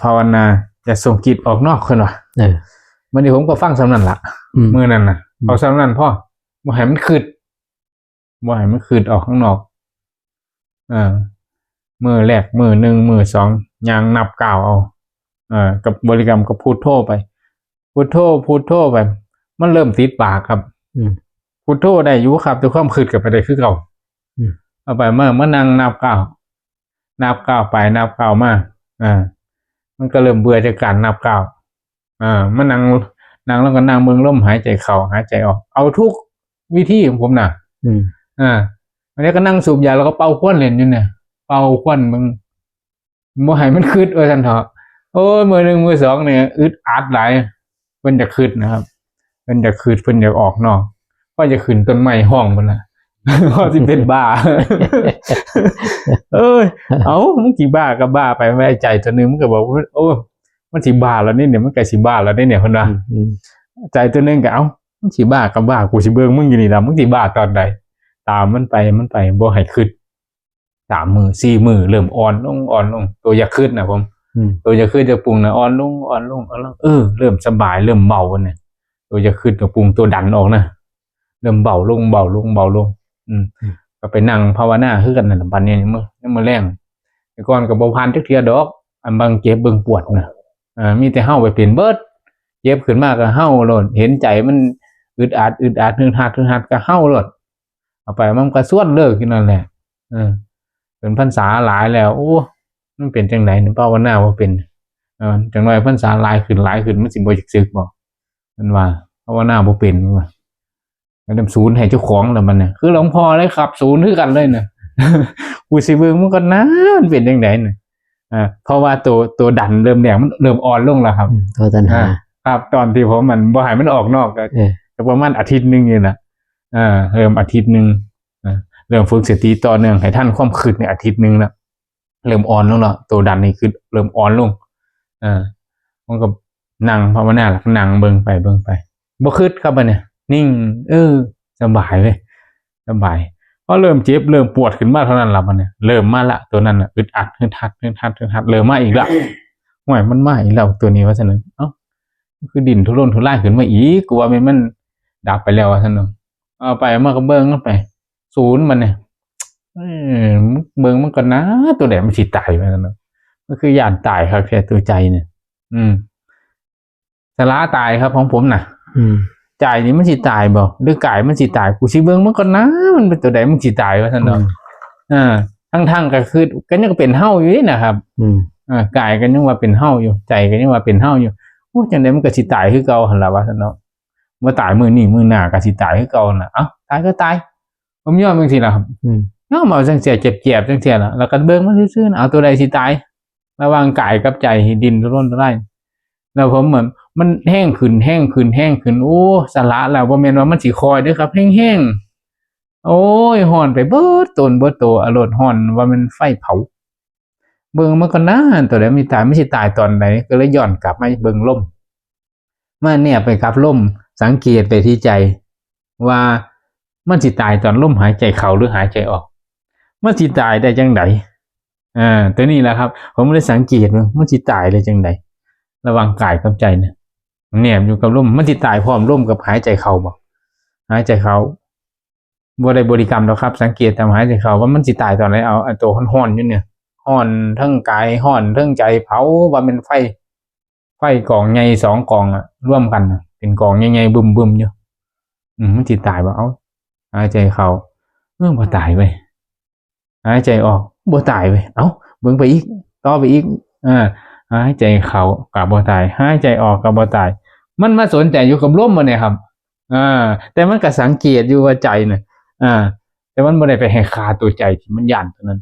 ພາວະນາ ຢ່າສົ່ງຈິດອອກນອກ ເພິ່ນວ່າ. ເອີ ມື້ນີ້ ຜົມກໍຟັງສ່ຳນັ້ນລະ ອືມ ມື້ນັ້ນນະ ອືມ ເອົາສ່ຳນັ້ນພໍ ບໍ່ໃຫ້ມັນຄິດ ບໍ່ໃຫ້ມັນຄິດອອກຂ້າງນອກ. ເອີ ມື້ແລກ ມື້ໜຶ່ງ ມື້ສອງ ຍ່າງນັບກ້າວເອົາ ເອີ ກັບບໍລິກຳ ກັບພຸດໂທໄປ ພຸດໂທ ພຸດໂທໄປ ມັນເລີ່ມຕິດປາກຄັບ. ອືມ ພຸດໂທໄດ້ຢູ່ຄັບ ແຕ່ຄວາມຄິດກໍໄປໄດ້ຄືເກົ່າ. ອືມ ເອົາໄປມາ ມານັ່ງນັບກ້າວ ນັບກ້າວໄປນັບກ້າວມາ ເອີ ມັນກໍເລີ່ມເບື່ອຈາກການນັບກ້າວ. ເອີ ມານັ່ງ ນັ່ງແລ້ວກໍນັ່ງເບິ່ງລົມຫາຍໃຈເຂົ້າ ຫາຍໃຈອອກ ເອົາທຸກວິທີຂອງຜົມນະ. ອືມ ເອີ ບາດນີ້ກໍນັ່ງສູບຢາ ແລ້ວກໍເປົ່າຄວັນເຫຼັ້ນຢູ່ນີ້ ເປົ່າຄວັນເບິ່ງ ບໍ່ໃຫ້ມັນຄິດວ່າຊັ້ນເຖາະ. ໂອ້ຍ ມື້ໜຶ່ງມື້ສອງນີ້ອຶດອັດຫຼາຍ ເພິ່ນຢາກຄິດນະຄັບ ເພິ່ນຢາກຄິດ ເພິ່ນຢາກອອກນອກ ພໍຢາກຂຶ້ນຕົ້ນໄມ້ຮ້ອງພຸ້ນນະ ພໍຊິເປັນບ້າ. ເອີຍ ເອົ້າ ມຶງຊິບ້າກໍບ້າໄປ ໃຈຕົວໜຶ່ງມັນກໍບອກວ່າ ໂອ້ຍ ມັນຊິບ້າແລ້ວນີ້ ມັນໃກ້ຊິບ້າແລ້ວນີ້ ເພິ່ນວ່າ. ອືມ ໃຈຕົວໜຶ່ງກໍ ເອົ້າ ມຶງຊິບ້າກໍບ້າ ກູຊິເບິ່ງມຶງຢູ່ນີ້ລະ ມຶງຊິບ້າຕອນໃດ. ຕາມມັນໄປ ມັນໄປ ບໍ່ໃຫ້ຄິດ ສາມມື້ ສີ່ມື້ ເລີ່ມອ່ອນລົງ ອ່ອນລົງ ໂຕຢາກຄິດນະຜົມ ອືມ ໂຕຢາກຄິດຢາກປຸງນະ ອ່ອນລົງ ອ່ອນລົງ ອ່ອນລົງ ເອີ ເລີ່ມສະບາຍ ເລີ່ມເບົານະ ໂຕຢາກຄິດຢາກປຸງ ໂຕດັນອອກນະ ເລີ່ມເບົາລົງ ເບົາລົງ ເບົາລົງ. ອືມ ອືມ ກໍໄປນັ່ງພາວະນາຄືກັນນັ້ນລະ ບັດນີ້ມື້ ຍາມມື້ແລງ ແຕ່ກ່ອນກໍບໍ່ຜ່ານຈັກເທື່ອດອກ ອັນເບິ່ງເຈັບເບິ່ງປວດນະ ເອີ ມີແຕ່ເຮົາໄປເປັນເບິດ ເຈັບຂຶ້ນມາກໍເຮົາໂລດ ເຫັນໃຈມັນອຶດອັດ ອຶດອັດ ຮຶດຮັດ ຮຶດຮັດ ກໍເຮົາໂລດ. ເອົາໄປມັນກໍຊວນເລີກຢູ່ນັ້ນແຫຼະ. ເອີ ເປັນພັນສາຫຼາຍແລ້ວ ໂອ້ ມັນເປັນຈັ່ງໃດ ພາວະນາບໍ່ເປັນ. ເອີ ຈັກໜ້ອຍພັນສາຫຼາຍຂຶ້ນ ຫຼາຍຂຶ້ນ ມັນຊິບໍ່ຢາກສຶກບໍ ເພິ່ນວ່າ ພາວະນາບໍ່ເປັນ ເພິ່ນວ່າ. ກໍເລີ່ມສູນໃຫ້ເຈົ້າຂອງແລ້ວບັດນີ້ ຄືຫຼວງພໍ່ເລີຍຄັບ ສູນຄືກັນເລີຍນະ ກູຊິເບິ່ງມັນກ່ອນນະ ມັນເປັນຈັ່ງໃດນະ. ເອີ ເພາະວ່າໂຕ ໂຕດັນເລີ່ມແດງ ມັນເລີ່ມອ່ອນລົງແລ້ວຄັບ. ອືມ ໂຕຕັນຫາ ອ່າ ຄັບ ຕອນທີ່ຜົມມັນບໍ່ໃຫ້ມັນອອກນອກ ກໍ ເອີ ກໍປະມານອາທິດໜຶ່ງນີ້ລະ. ເອີ ເລີ່ມອາທິດໜຶ່ງ ເອີ ເລີ່ມຝຶກສະຕິຕໍ່ເນື່ອງໃຫ້ທັນຄວາມຄິດນີ້ ອາທິດໜຶ່ງລະ ເລີ່ມອ່ອນລົງແລ້ວ ໂຕດັນນີ້ຄືເລີ່ມອ່ອນລົງ. ເອີ ມັນກໍນັ່ງພາວະນາ ແລ້ວກໍນັ່ງເບິ່ງໄປ ເບິ່ງໄປ ບໍ່ຄິດຄັບບັດນີ້ ນິ່ງ ເອີ ສະບາຍເວີຍ ສະບາຍ. ພໍເລີ່ມເຈັບເລີ່ມປວດຂຶ້ນມາເທົ່ານັ້ນລະ ບັດນີ້ເລີ່ມມາລະ ໂຕນັ້ນນະ ອຶດອັດ ຮຶດຮັດ ຮຶດຮັດ ຮຶດຮັດ ເລີ່ມມາອີກລະ. ຫ້ວຍ ມັນມາອີກແລ້ວໂຕນີ້ ວ່າຊັ້ນ. ເອົ້າ ຄືດິ້ນທຸລົນທຸລາຍຂຶ້ນມາອີກ ກູວ່າແມ່ນມັນດັບໄປແລ້ວ ວ່າຊັ້ນເນາະ. ເອົາໄປເອົາມາກໍເບິ່ງໄປ ສູນມັນນີ້ ເອີ ເບິ່ງມັນກ່ອນນະ ໂຕໃດມັນຊິຕາຍ ວ່າຊັ້ນເນາະ. ມັນຄືຢ້ານຕາຍຄັກແທ້ ໂຕໃຈນີ້. ອືມ ສະຫຼະຕາຍຄັບ ຂອງຜົມນະ. ອືມ ໃຈນີ້ມັນຊິຕາຍບໍ່ ຫຼືກາຍມັນຊິຕາຍ ກູຊິເບິ່ງມັນກ່ອນນະ ມັນເປັນໂຕໃດມັນຊິຕາຍ ວ່າຊັ້ນເນາະ. ອືມ ເອີ ທັງໆກໍຄື ກໍຍັງເປັນເຮົາຢູ່ເດ້ນະຄັບ. ອືມ ເອີ ກາຍກໍຍັງວ່າເປັນເຮົາຢູ່ ໃຈກໍຍັງວ່າເປັນເຮົາຢູ່. ໂອ້ ຈັ່ງໃດມັນກໍຊິຕາຍຄືເກົ່າຫັ້ນລະ ວ່າຊັ້ນເນາະ. ບໍ່ຕາຍມື້ນີ້ ມື້ໜ້າກໍຊິຕາຍຄືເກົ່າຫັ້ນລະ. ເອົ້າ ຕາຍກໍຕາຍ ຜົມຍອມຈັ່ງຊີ້ລະຄັບ. ອືມ ຍອມເອົາຈັ່ງຊີ້ ເຈັບໆ ຈັ່ງຊີ້ລະ ແລ້ວກໍເບິ່ງມັນຊື່ໆ ເອົາໂຕໃດຊິຕາຍ ລະຫວ່າງກາຍກັບໃຈທີ່ດິ້ນທຸລົນທຸລາຍ. ແລ້ວຜົມມັນ ມັນແຮງຂຶ້ນ ແຮງຂຶ້ນ ແຮງຂຶ້ນ ໂອ້ ສະຫຼະແລ້ວ ບໍ່ແມ່ນວ່າມັນຊິຄ່ອຍເດີຄັບ ແຮງໆ ໂອ້ຍ ຮ້ອນໄປເບິດຕົນເບິດໂຕ ອາລົດຮ້ອນ ວ່າແມ່ນໄຟເຜົາ. ເບິ່ງມັນກ່ອນນະ ໂຕໃດມັນຊິຕາຍ ມັນຊິຕາຍຕອນໃດ ກໍເລີຍຍ້ອນກັບມາເບິ່ງລົມ ມາແນບໄປກັບລົມ ສັງເກດໄປທີ່ໃຈ ວ່າມັນຊິຕາຍຕອນລົມຫາຍໃຈເຂົ້າ ຫຼື ຫາຍໃຈອອກ ມັນຊິຕາຍໄດ້ຈັ່ງໃດ. ອາ ໂຕນີ້ລະຄັບ ຜົມເລີຍສັງເກດເບິ່ງ ມັນຊິຕາຍໄດ້ຈັ່ງໃດ ລະຫວ່າງກາຍກັບໃຈນະ ແນບຢູ່ກັບລົມ ມັນຊິຕາຍພ້ອມລົມກັບຫາຍໃຈເຂົ້າບໍ່? ຫາຍໃຈເຂົ້າ ບໍ່ໄດ້ບໍລິກຳດອກຄັບ ສັງເກດຕາມຫາຍໃຈເຂົ້າວ່າມັນຊິຕາຍຕອນໃດ. ເອົາ ອັນໂຕຮ້ອນໆຢູ່ນີ້ ຮ້ອນເທິງກາຍ ຮ້ອນເທິງໃຈ ເຜົາ ວ່າແມ່ນໄຟ ໄຟກອງໃຫຍ່ສອງກອງອະ ລວມກັນນະ ເປັນກອງໃຫຍ່ໆບຶມໆຢູ່. ອືມ ມັນຊິຕາຍບໍ່? ເອົາ ຫາຍໃຈເຂົ້າ ເອີ ບໍ່ຕາຍເວີຍ ຫາຍໃຈອອກ ບໍ່ຕາຍເວີຍ. ເອົ້າ ເບິ່ງໄປອີກ ຕໍ່ໄປອີກ ເອີ ຫາຍໃຈເຂົ້າກໍບໍ່ຕາຍ ຫາຍໃຈອອກກໍບໍ່ຕາຍ. ມັນມາສົນໃຈຢູ່ກັບລົມບັດນີ້ຄັບ. ເອີ ແຕ່ມັນກໍສັງເກດຢູ່ວ່າໃຈນະ ເອີ ແຕ່ມັນບໍ່ໄດ້ໄປໃຫ້ຄ່າຕົວໃຈທີ່ມັນຢ້ານຕົວນັ້ນ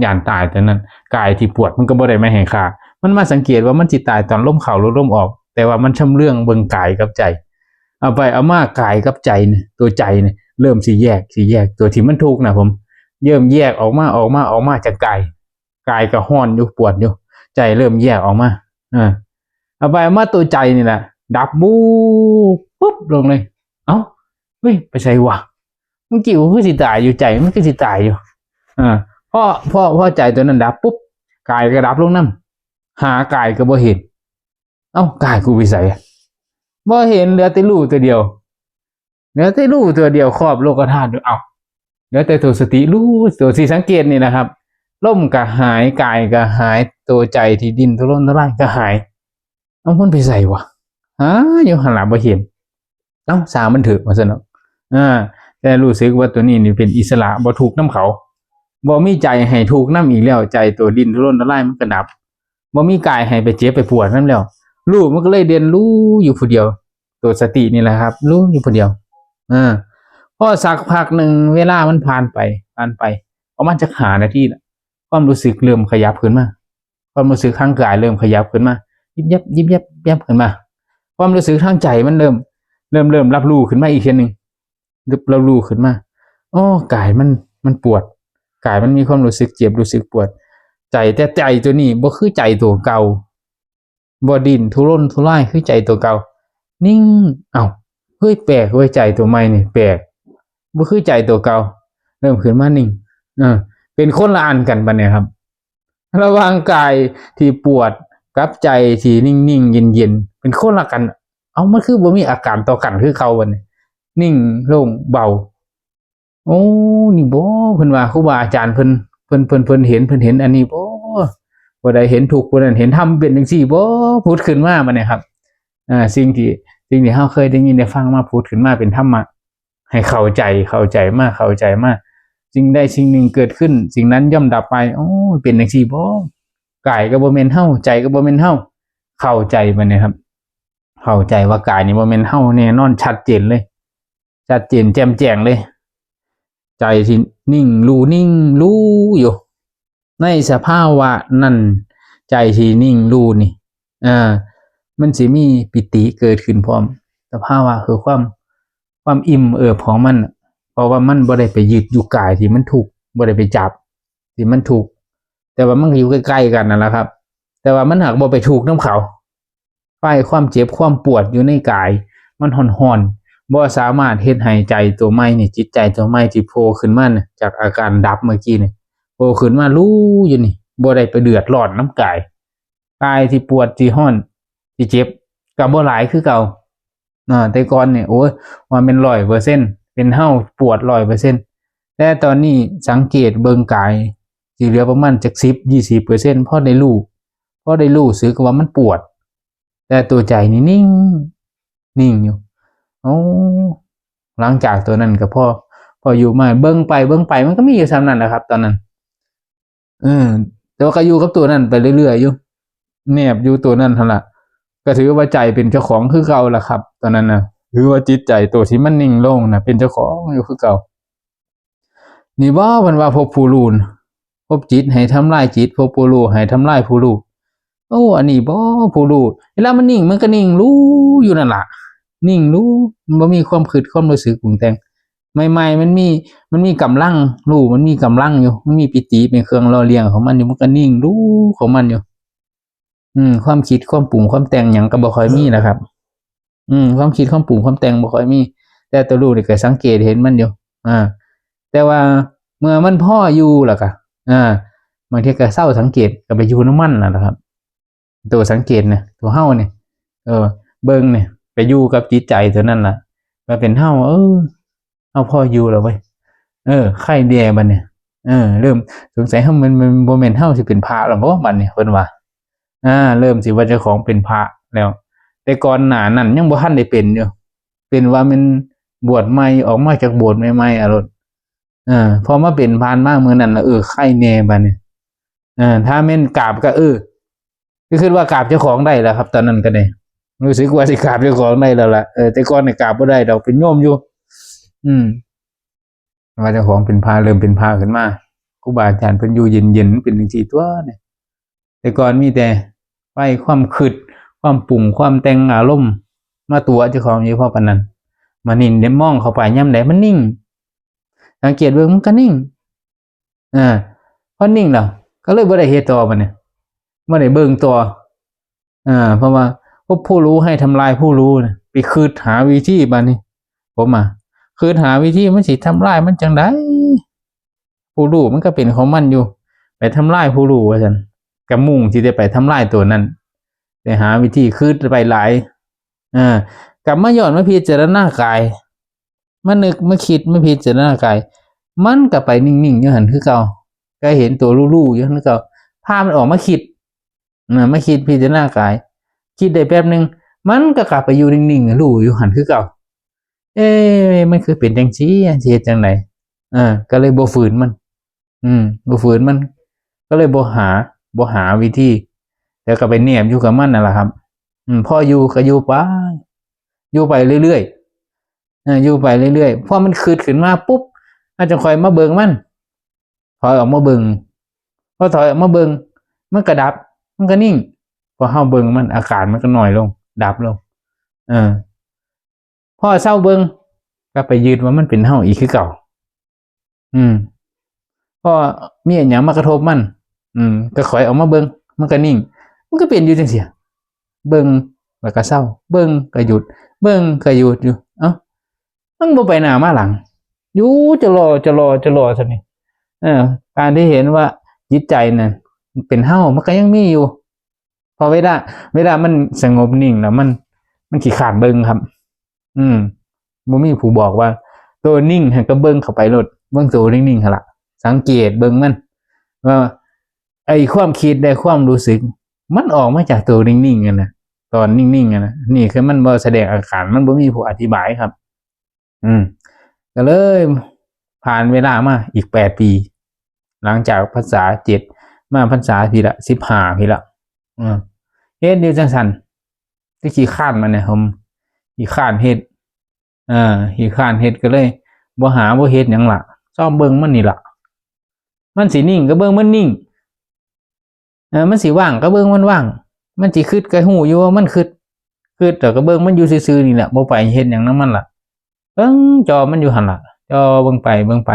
ຢ້ານຕາຍຕົວນັ້ນ. ກາຍທີ່ປວດມັນກໍບໍ່ໄດ້ມາໃຫ້ຄ່າ ມັນມາສັງເກດວ່າມັນຊິຕາຍຕອນລົມເຂົ້າ ຫຼື ລົມອອກ ແຕ່ວ່າມັນຊຳເລື່ອງເບິ່ງກາຍກັບໃຈ. ເອົາໄປເອົາມາກາຍກັບໃຈນີ້ ຕົວໃຈນີ້ເລີ່ມຊິແຍກ ຊິແຍກ ຕົວທີ່ມັນທຸກນະ ຜົມເລີ່ມແຍກອອກມາ ອອກມາ ອອກມາຈາກກາຍ. ກາຍກໍຮ້ອນຢູ່ ປວດຢູ່ ໃຈເລີ່ມແຍກອອກມາ. ເອີ ເອົາໄປເອົາມາຕົວໃຈນີ້ລະດັບ ບູບ ປຶບ ລົງເລີຍ. ເອົ້າ ເຮີ້ຍ ໄປໃສວະ? ເມື່ອກີ້ກູຄືຊິຕາຍຢູ່ ໃຈມັນຄືຊິຕາຍຢູ່. ເອີ ພໍ ພໍ ພໍໃຈຕົວນັ້ນດັບປຸບ ກາຍກໍດັບລົງນຳ. ຫາກາຍກໍບໍ່ເຫັນ. ເອົ້າ ກາຍກູໄປໃສ? ບໍ່ເຫັນ, ເຫຼືອແຕ່ຮູ້ຕົວດຽວ, ເຫຼືອແຕ່ຮູ້ຕົວດຽວຄອບໂລກະທາດ. ເອົ້າ ເຫຼືອແຕ່ໂຕສະຕິຮູ້, ໂຕທີ່ສັງເກດນີ້ນະຄັບ. ລົມກໍຫາຍ, ກາຍກໍຫາຍ, ໂຕໃຈທີ່ດີ້ນທຸລົນທຸລາຍກໍຫາຍ. ເອົາ ມັນໄປໃສວະ? ຫາຢູ່ຫັ້ນລະ ບໍ່ເຫັນ. ເອົ້າ ຊ່າງມັນເຖາະ ວ່າຊັ້ນເນາະ. ອາ ແຕ່ຮູ້ສຶກວ່າໂຕນີ້ນີ້ເປັນອິດສະຫຼະ, ບໍ່ທຸກນຳເຂົາ, ບໍ່ມີໃຈໃຫ້ທຸກນຳອີກແລ້ວ. ໃຈໂຕດີ້ນທຸລົນທຸລາຍມັນກໍດັບ, ບໍ່ມີກາຍໃຫ້ໄປເຈັບໄປປວດນຳແລ້ວ. ຮູ້ມັນກໍເລີຍເດັ່ນຮູ້ຢູ່ຜູ້ດຽວ, ໂຕສະຕິນີ້ແຫຼະຄັບ ຮູ້ຢູ່ຜູ້ດຽວ. ອາ ພໍສັກພັກໜຶ່ງ ເວລາມັນຜ່ານໄປ ຜ່ານໄປປະມານຈັກຫ້ານາທີລະ, ຄວາມຮູ້ສຶກເລີ່ມຂະຫຍັບຂຶ້ນມາ. ຄວາມຮູ້ສຶກທາງກາຍເລີ່ມຂະຫຍັບຂຶ້ນມາ, ຍິບຍັບ ຍິບຍັບ ຍັບຂຶ້ນມາ. ຄວາມຮູ້ສຶກທາງໃຈມັນເລີ່ມ ເລີ່ມ ເລີ່ມຮັບຮູ້ຂຶ້ນມາອີກເທື່ອໜຶ່ງ, ຮັບ ຮັບຮູ້ຂຶ້ນມາ. ອໍ ກາຍມັນ ມັນປວດ, ກາຍມັນມີຄວາມຮູ້ສຶກເຈັບ ຮູ້ສຶກປວດ. ໃຈ ແຕ່ໃຈໂຕນີ້ບໍ່ຄືໃຈໂຕເກົ່າ, ບໍ່ດີ້ນທຸລົນທຸລາຍຄືໃຈໂຕເກົ່າ, ນິ່ງ. ເອົ້າ ເຮີ້ຍ ແປກເວີຍ, ໃຈໂຕໃໝ່ນີ້ແປກ, ບໍ່ຄືໃຈໂຕເກົ່າ. ເລີ່ມຂຶ້ນມານິ່ງ, ເອີ ເປັນຄົນລະອັນກັນບັດນີ້ຄັບ. ລະຫວ່າງກາຍທີ່ປວດກັບໃຈທີ່ນິ່ງໆ ເຢັນໆ ເປັນຄົນລະກັນ. ເອົ້າ ມັນຄືບໍ່ມີອາການຕໍ່ກັນຄືເກົ່າບັດນີ້, ນິ່ງລົງເບົາ. ໂອ້ ນີ້ບໍ ເພິ່ນວ່າ ຄູບາອາຈານເພິ່ນ ເພິ່ນ ເພິ່ນ ເພິ່ນເຫັນ ເພິ່ນເຫັນອັນນີ້ບໍ, ຜູ້ໃດເຫັນທຸກ ຜູ້ນັ້ນເຫັນທຳ ເປັນຈັ່ງຊີ້ບໍ, ຜຸດຂຶ້ນມາບັດນີ້ຄັບ. ອາ ສິ່ງທີ່ ສິ່ງທີ່ເຮົາເຄີຍໄດ້ຍິນໄດ້ຟັງມາ ຜຸດຂຶ້ນມາເປັນທຳມະ ໃຫ້ເຂົ້າໃຈ ເຂົ້າໃຈມາ ເຂົ້າໃຈມາ. ສິ່ງໃດສິ່ງໜຶ່ງເກີດຂຶ້ນ ສິ່ງນັ້ນຍ່ອມດັບໄປ. ໂອ້ ເປັນຈັ່ງຊີ້ບໍ? ກາຍກໍບໍ່ແມ່ນເຮົາ ໃຈກໍບໍ່ແມ່ນເຮົາ. ເຂົ້າໃຈບັດນີ້ຄັບ, ເຂົ້າໃຈວ່າກາຍນີ້ບໍ່ແມ່ນເຮົາແນ່ນອນ, ຊັດເຈນເລີຍ, ຊັດເຈນແຈ່ມແຈ້ງເລີຍ. ໃຈທີ່ນິ່ງຮູ້ ນິ່ງຮູ້ຢູ່ ໃນສະພາວະນັ້ນ, ໃຈທີ່ນິ່ງຮູ້ນີ້ ເອີ ມັນຊິມີປີຕິເກີດຂຶ້ນພ້ອມ, ສະພາວະຄືຄວາມ ຄວາມອີ່ມເອີບຂອງມັນ, ເພາະວ່າມັນບໍ່ໄດ້ໄປຍຶດຢູ່ກາຍທີ່ມັນທຸກ, ບໍ່ໄດ້ໄປຈັບທີ່ມັນທຸກ, ແຕ່ວ່າມັນກໍຢູ່ໃກ້ໆກັນນັ້ນລະຄັບ, ແຕ່ວ່າມັນຫາກບໍ່ໄປທຸກນຳເຂົາ. ໄຟຄວາມເຈັບຄວາມປວດຢູ່ໃນກາຍມັນຮ້ອນໆ ບໍ່ສາມາດເຮັດໃຫ້ໃຈຕົວໃໝ່ນີ້, ຈິດໃຈຕົວໃໝ່ທີ່ໂຜ່ຂຶ້ນມາຈາກອາການດັບເມື່ອກີ້ນີ້, ໂຜ່ຂຶ້ນມາຮູ້ຢູ່ນີ້, ບໍ່ໄດ້ໄປເດືອດຮ້ອນນຳກາຍ. ກາຍທີ່ປວດ ທີ່ຮ້ອນ ທີ່ເຈັບ ກໍບໍ່ຫຼາຍຄືເກົ່າ. ອາ ແຕ່ກ່ອນນີ້ ໂອ້ຍ ວ່າແມ່ນຮ້ອຍເປີເຊັນ ເປັນເຮົາປວດຮ້ອຍເປີເຊັນ, ແຕ່ຕອນນີ້ສັງເກດເບິ່ງກາຍ ຊິເຫຼືອປະມານຈັກສິບ ຊາວເປີເຊັນ ພໍໄດ້ຮູ້ ພໍໄດ້ຮູ້ສຶກວ່າມັນປວດ, ແຕ່ຕົວໃຈນີ້ນິ່ງ ນິ່ງຢູ່. ໂອ້ ຫຼັງຈາກຕົວນັ້ນກໍພໍ ພໍຢູ່ມາເບິ່ງໄປເບິ່ງໄປ ມັນກໍມີຢູ່ສ່ຳນັ້ນແຫຼະຄັບຕອນນັ້ນ. ເອີ ແຕ່ວ່າກໍຢູ່ກັບຕົວນັ້ນໄປເລື້ອຍໆຢູ່, ແນບຢູ່ຕົວນັ້ນຫັ້ນລະ, ກໍຖືວ່າໃຈເປັນເຈົ້າຂອງຄືເກົ່າລະຄັບຕອນນັ້ນນະ, ຖືວ່າຈິດໃຈຕົວທີ່ມັນນິ່ງລົງນະ ເປັນເຈົ້າຂອງຢູ່ຄືເກົ່າ. ນີ້ບໍ ເພິ່ນວ່າພົບຜູ້ຮູ້, ພົບຈິດໃຫ້ທຳລາຍຈິດ, ພົບຜູ້ຮູ້ໃຫ້ທຳລາຍຜູ້ຮູ້. ໂອ້ ອັນນີ້ບໍ ຜູ້ຮູ້, ເວລາມັນນິ່ງ ມັນກໍນິ່ງຮູ້ຢູ່ນັ້ນລະ, ນິ່ງຮູ້, ມັນບໍ່ມີຄວາມຄິດ ຄວາມຮູ້ສຶກປຸງແຕ່ງ. ໃໝ່ໆ ມັນມີ ມັນມີກຳລັງ, ຮູ້ມັນມີກຳລັງຢູ່, ມັນມີປີຕິເປັນເຄື່ອງຫຼໍ່ລ້ຽງຂອງມັນຢູ່, ມັນກໍນິ່ງຮູ້ຂອງມັນຢູ່. ອືມ ຄວາມຄິດ ຄວາມປຸງ ຄວາມແຕ່ງຫຍັງກໍບໍ່ຄ່ອຍມີນະຄັບ. ອືມ ຄວາມຄິດ ຄວາມປຸງ ຄວາມແຕ່ງບໍ່ຄ່ອຍມີ, ແຕ່ຕົວຮູ້ນີ້ກໍສັງເກດເຫັນມັນຢູ່. ອາ ແຕ່ວ່າເມື່ອມັນພໍຢູ່ແລ້ວກໍ ອາ ບາງເທື່ອກໍເຊົາສັງເກດ, ກໍໄປຢູ່ນຳມັນແລ້ວນະຄັບ. ໂຕສັງເກດນະ ໂຕເຮົານີ້ ເອີ ເບິ່ງນີ້ ໄປຢູ່ກັບຈິດໃຈຕົວນັ້ນລະ ວ່າເປັນເຮົາ. ເອີ ເຮົາພໍຢູ່ແລ້ວເວີຍ, ເອີ ໄຄແດ່ບັດນີ້. ເອີ ເລີ່ມສົງໄສເຮົາ ມັນ ມັນບໍ່ແມ່ນເຮົາຊິເປັນພະແລ້ວບໍບັດນີ້ ເພິ່ນວ່າ. ອາ ເລີ່ມຊິວ່າເຈົ້າຂອງເປັນພະແລ້ວ, ແຕ່ກ່ອນໜ້ານັ້ນຍັງບໍ່ທັນໄດ້ເປັນຢູ່, ເປັນວ່າແມ່ນບວດໃໝ່ ອອກມາຈາກໂບດໃໝ່ໆ ອາໂລດ. ເອີ ພໍມາເປັນຜ່ານມາມື້ນັ້ນລະ ເອີ ໄຄແດ່ບັດນີ້. ເອີ ຖ້າແມ່ນກາບກໍ ເອີ ຄືຄິດວ່າກາບເຈົ້າຂອງໄດ້ແລ້ວຄັບ ຕອນນັ້ນກໍໄດ້ ຮູ້ສຶກວ່າຊິກາບເຈົ້າຂອງໄດ້ແລ້ວລະ. ເອີ ແຕ່ກ່ອນນີ້ກາບບໍ່ໄດ້ດອກ ເປັນໂຍມຢູ່. ອືມ ວ່າເຈົ້າຂອງເປັນພະ ເລີ່ມເປັນພະຂຶ້ນມາ, ຄູບາອາຈານເພິ່ນຢູ່ເຢັນໆ ເປັນຈັ່ງຊີ້ຕົວະນີ້. ແຕ່ກ່ອນມີແຕ່ໄຟ ຄວາມຄິດ ຄວາມປຸງ ຄວາມແຕ່ງອາລົມມາຕົວະເຈົ້າຂອງຢູ່ພໍປານນັ້ນ. ມານີ້ໄດ້ມອງເຂົ້າໄປຍາມໃດມັນນິ່ງ, ສັງເກດເບິ່ງມັນກໍນິ່ງ. ອາ ພໍນິ່ງແລ້ວກໍເລີຍບໍ່ໄດ້ເຮັດຕໍ່ບັດນີ້, ບໍ່ໄດ້ເບິ່ງຕໍ່. ອາ ເພາະວ່າພົບຜູ້ຮູ້ໃຫ້ທຳລາຍຜູ້ຮູ້ນະ, ໄປຄິດຫາວິທີບັດນີ້. ຜົມມາຄິດຫາວິທີ ມັນຊິທຳລາຍມັນຈັ່ງໃດ? ຜູ້ຮູ້ມັນກໍເປັນຂອງມັນຢູ່, ໄປທຳລາຍຜູ້ຮູ້ວ່າຊັ້ນ. ກໍມຸ່ງທີ່ຈະໄປທຳລາຍໂຕນັ້ນ ໄປຫາວິທີຄິດໄປຫຼາຍ ເອີ ກັບມາຍ້ອນມາພິຈາລະນາກາຍ ມານຶກມາຄິດມາພິຈາລະນາກາຍ ມັນກໍໄປນິ່ງໆຢູ່ຫັ້ນຄືເກົ່າ ກໍເຫັນໂຕຮູ້ໆຢູ່ຫັ້ນຄືເກົ່າ ພາມັນອອກມາຄິດ ນະ ມາຄິດພິຈາລະນາກາຍ ຄິດໄດ້ແປັບໜຶ່ງ ມັນກໍກັບໄປຢູ່ນິ່ງໆ ຮູ້ຢູ່ຫັ້ນຄືເກົ່າ ເອ ມັນຄືເປັນຈັ່ງຊີ້ ຊິເຮັດຈັ່ງໃດ? ເອີ ກໍເລີຍບໍ່ຝືນມັນ ອືມ ບໍ່ຝືນມັນ ກໍເລີຍບໍ່ຫາ ບໍ່ຫາວິທີ ແລ້ວກໍໄປແນບຢູ່ກັບມັນນັ້ນລະຄັບ ອືມ ພໍຢູ່ກໍຢູ່ໄປ ຢູ່ໄປເລື້ອຍໆ ເອີ ຢູ່ໄປເລື້ອຍໆ ພໍມັນຄິດຂຶ້ນມາປຸບ ເຮົາຈັ່ງຄ່ອຍມາເບິ່ງມັນ ຖອຍອອກມາເບິ່ງ ພໍຖອຍອອກມາເບິ່ງ ມັນກໍດັບ ມັນກໍນິ່ງ ພໍເຮົາເບິ່ງມັນ ອາການມັນກໍໜ້ອຍລົງ ດັບລົງ ເອີ ພໍເຊົາເບິ່ງ ກໍໄປຍຶດວ່າມັນເປັນເຮົາອີກຄືເກົ່າ ອືມ ພໍມີອີ່ຫຍັງມາກະທົບມັນ ອືມ ກໍຄ່ອຍອອກມາເບິ່ງ ມັນກໍນິ່ງ ມັນກໍເປັນຢູ່ຈັ່ງຊີ້ ເບິ່ງແລ້ວກໍເຊົາ ເບິ່ງກໍຢຸດ ເບິ່ງກໍຢຸດຢູ່ ເອົ້າ ມັນບໍ່ໄປໜ້າມາຫຼັງ ຢູ່ຈະລໍ ຈະລໍ ຈະລໍຊັ້ນນີ້ ເອີ ການທີ່ເຫັນວ່າຈິດໃຈນັ້ນເປັນເຮົາ ມັນກໍຍັງມີຢູ່ ເພາະເວລາ ເວລາມັນສະຫງົບນິ່ງແລ້ວ ມັນ ມັນຂີ້ຄ້ານເບິ່ງຄັບ ອືມ ບໍ່ມີຜູ້ບອກວ່າ ໂຕນິ່ງຫັ້ນກໍເບິ່ງເຂົ້າໄປໂລດ ເບິ່ງໂຕນິ່ງໆຫັ້ນລະ ສັງເກດເບິ່ງມັນ ວ່າໄອ້ຄວາມຄິດ ແລະ ຄວາມຮູ້ສຶກ ມັນອອກມາຈາກໂຕນິ່ງໆຫັ້ນນະ ຕອນນິ່ງໆຫັ້ນນະ ນີ້ຄືມັນບໍ່ສະແດງອາການ ມັນບໍ່ມີຜູ້ອະທິບາຍຄັບ ອືມ ກໍເລີຍຜ່ານເວລາມາອີກແປດປີ ຫຼັງຈາກພັນສາເຈັດ ມາພັນສາທີລະສິບຫ້າພີ້ລະ ເອີ ເຮັດຢູ່ຈັ່ງຊັ້ນ ຄືຂີ້ຄ້ານມັນນະ ຜົມຂີ້ຄ້ານເຮັດ ເອີ ຂີ້ຄ້ານເຮັດ ກໍເລີຍບໍ່ຫາບໍ່ເຮັດຫຍັງລະ ຊອມເບິ່ງມັນນີ້ລະ ມັນຊິນິ່ງກໍເບິ່ງມັນນິ່ງ ເອີ ມັນຊິວ່າງກໍເບິ່ງມັນວ່າງ ມັນຊິຄຶດກໍຮູ້ຢູ່ວ່າມັນຄຶດ ຄຶດແລ້ວກໍເບິ່ງມັນຢູ່ຊື່ໆນີ້ແຫຼະ ບໍ່ໄປເຮັດຫຍັງນຳມັນລະ ເບິ່ງຈໍມັນຢູ່ຫັ້ນລະ ຈໍເບິ່ງໄປເບິ່ງໄປ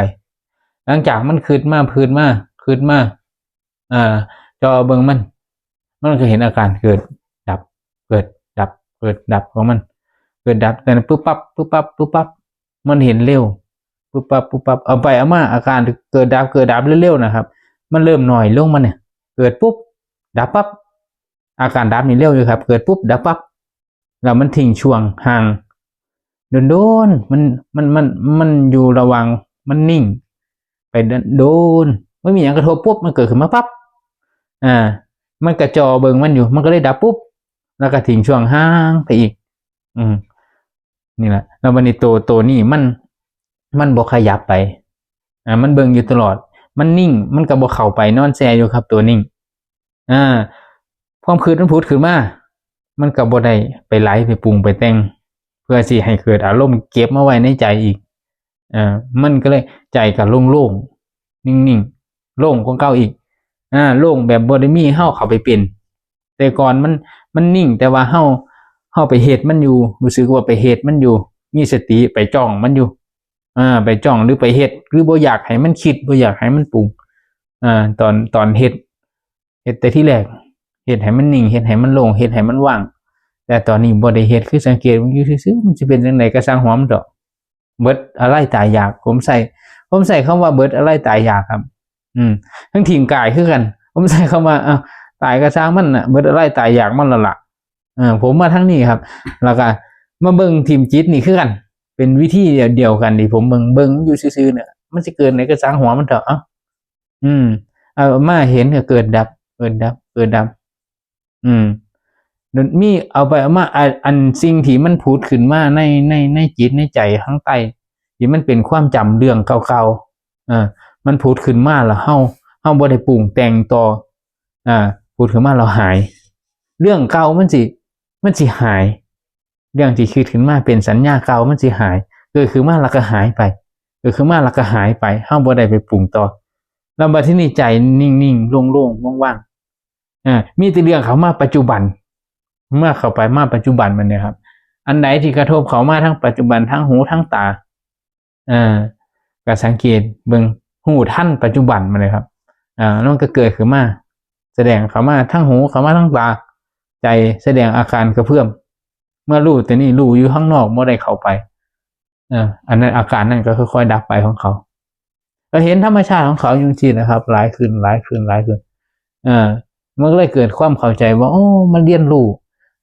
ຫຼັງຈາກມັນຄຶດມາ ຄຶດມາ ຄຶດມາ ເອີ ຈໍເບິ່ງມັນ ມັນກໍເຫັນອາການເກີດດັບ ເກີດດັບ ເກີດດັບຂອງມັນ ເກີດດັບ ແຕ່ປຶບປັບ ປຶບປັບ ປຶບປັບ ມັນເຫັນເລັວ ປຶບປັບ ປຶບປັບ ເອົາໄປເອົາມາ ອາການເກີດດັບ ເກີດດັບເລັວໆນະຄັບ ມັນເລີ່ມໜ້ອຍລົງ ມັນນີ້ເກີດປຸບ ດັບປັບ ອາການດັບນີ້ເລັວຢູ່ຄັບ ເກີດປຸບ ດັບປັບ ແລ້ວມັນຖິ້ມຊ່ວງຫ່າງ ດົນໆ ມັນ ມັນ ມັນ ມັນຢູ່ລະຫວ່າງ ມັນນິ່ງໄປດົນໆ ບໍ່ມີຫຍັງກະທົບປຸບ ມັນເກີດຂຶ້ນມາປັບ ອາ ມັນກະຈໍເບິ່ງມັນຢູ່ ມັນກໍເລີຍດັບປຸບ ແລ້ວກໍຖິ້ມຊ່ວງຫ່າງໄປອີກ ອືມ ນີ້ລະ ແລ້ວບັດນີ້ໂຕ ໂຕນີ້ມັນ ມັນບໍ່ຂະຫຍັບໄປ ອາ ມັນເບິ່ງຢູ່ຕະຫຼອດ ມັນນິ່ງ ມັນກໍບໍ່ເຂົ້າໄປ ນອນແຊ່ຢູ່ຄັບ ໂຕນິ່ງ ອາ ຄວາມຄິດມັນຜຸດຂຶ້ນມາ ມັນກໍບໍ່ໄດ້ໄປໄຫຼໄປປຸງໄປແຕ່ງ ເພື່ອຊິໃຫ້ເກີດອາລົມເກັບມາໄວ້ໃນໃຈອີກ ເອີ ມັນກໍເລີຍໃຈກໍໂລ່ງໆ ນິ່ງໆ ໂລ່ງກວ່າເກົ່າອີກ ອາ ໂລ່ງແບບບໍ່ໄດ້ມີເຮົາເຂົ້າໄປເປັນ ແຕ່ກ່ອນມັນ ມັນນິ່ງ ແຕ່ວ່າເຮົາ ເຮົາໄປເຮັດມັນຢູ່ ຮູ້ສຶກວ່າໄປເຮັດມັນຢູ່ ມີສະຕິໄປຈ້ອງມັນຢູ່ ອາ ໄປຈ້ອງ ຫຼື ໄປເຮັດ ຫຼື ບໍ່ຢາກໃຫ້ມັນຄິດ ບໍ່ຢາກໃຫ້ມັນປຸງ ອາ ຕອນ ຕອນເຮັດ ເຮັດແຕ່ທີແລກ ເຮັດໃຫ້ມັນນິ່ງ ເຮັດໃຫ້ມັນໂລ່ງ ເຮັດໃຫ້ມັນວ່າງ ແຕ່ຕອນນີ້ບໍ່ໄດ້ເຮັດ ຄືສັງເກດເບິ່ງຢູ່ຊື່ໆ ມັນຊິເປັນຈັ່ງໃດກໍຊ່າງຫົວມັນເຖາະ ເບິດອາໄລຕາຍຢາກ ຜົມໃຊ້ ຜົມໃຊ້ຄຳວ່າເບິດອາໄລຕາຍຢາກຄັບ ອືມ ທັງຖິ້ມກາຍຄືກັນ ຜົມໃຊ້ຄຳວ່າ ເອົ້າ ຕາຍກໍຊ່າງມັນນະ ເບິດອາໄລຕາຍຢາກມັນແລ້ວລະ ເອີ ຜົມມາທາງນີ້ຄັບ ແລ້ວກໍມາເບິ່ງຖິ້ມຈິດນີ້ຄືກັນ ເປັນວິທີດຽວກັນທີ່ຜົມເບິ່ງ ເບິ່ງຢູ່ຊື່ໆ ເນາະ ມັນຊິເກີດໃດກໍຊ່າງຫົວມັນເຖາະ ເອົ້າ ອືມ ເອົາມາເຫັນກໍເກີດດັບ ເກີດດັບ ເກີດດັບ ອືມ ມີ ເອົາໄປເອົາມາ ອາ ອັນສິ່ງທີ່ມັນຜຸດຂຶ້ນມາໃນ ໃນ ໃນຈິດໃນໃຈທາງໃຕ້ ທີ່ມັນເປັນຄວາມຈຳເລື່ອງເກົ່າໆ ເອີ ມັນຜຸດຂຶ້ນມາແລ້ວເຮົາ ເຮົາບໍ່ໄດ້ປຸງແຕ່ງຕໍ່ ອາ ຜຸດຂຶ້ນມາແລ້ວຫາຍ ເລື່ອງເກົ່າມັນຊິ ມັນຊິຫາຍ ເລື່ອງທີ່ຄິດຂຶ້ນມາເປັນສັນຍາເກົ່າມັນຊິຫາຍ ເກີດຂຶ້ນມາແລ້ວກໍຫາຍໄປ ເກີດຂຶ້ນມາແລ້ວກໍຫາຍໄປ ເຮົາບໍ່ໄດ້ໄປປຸງຕໍ່ ແລ້ວບັດທີນີ້ໃຈນິ່ງໆ ໂລ່ງໆ ວ່າງໆ ອາ ມີແຕ່ເລື່ອງເຂົ້າມາປັດຈຸບັນ ເມື່ອເຂົ້າໄປມາປັດຈຸບັນມັນນີ້ຄັບ ອັນໃດທີ່ກະທົບເຂົ້າມາທາງປັດຈຸບັນ ທາງຫູ ທາງຕາ ເອີ ກໍສັງເກດເບິ່ງ ຮູ້ທັນປັດຈຸບັນມັນເລີຍຄັບ ອາ ມັນກໍເກີດຂຶ້ນມາ ສະແດງເຂົ້າມາທາງຫູ ເຂົ້າມາທາງຕາ ໃຈສະແດງອາການກະເພື່ອມ ເມື່ອຮູ້ແຕ່ນີ້ ຮູ້ຢູ່ທາງນອກ ບໍ່ໄດ້ເຂົ້າໄປ ເອີ ອັນນັ້ນ ອາການນັ້ນກໍຄ່ອຍໆດັບໄປຂອງເຂົາ ກໍເຫັນທຳມະຊາດຂອງເຂົາຢູ່ຈັ່ງຊີ້ນະຄັບ ຫຼາຍຂຶ້ນ ຫຼາຍຂຶ້ນ ຫຼາຍຂຶ້ນ ເອີ ມັນກໍເລີຍເກີດຄວາມເຂົ້າໃຈວ່າ ໂອ້ ມັນຮຽນຮູ້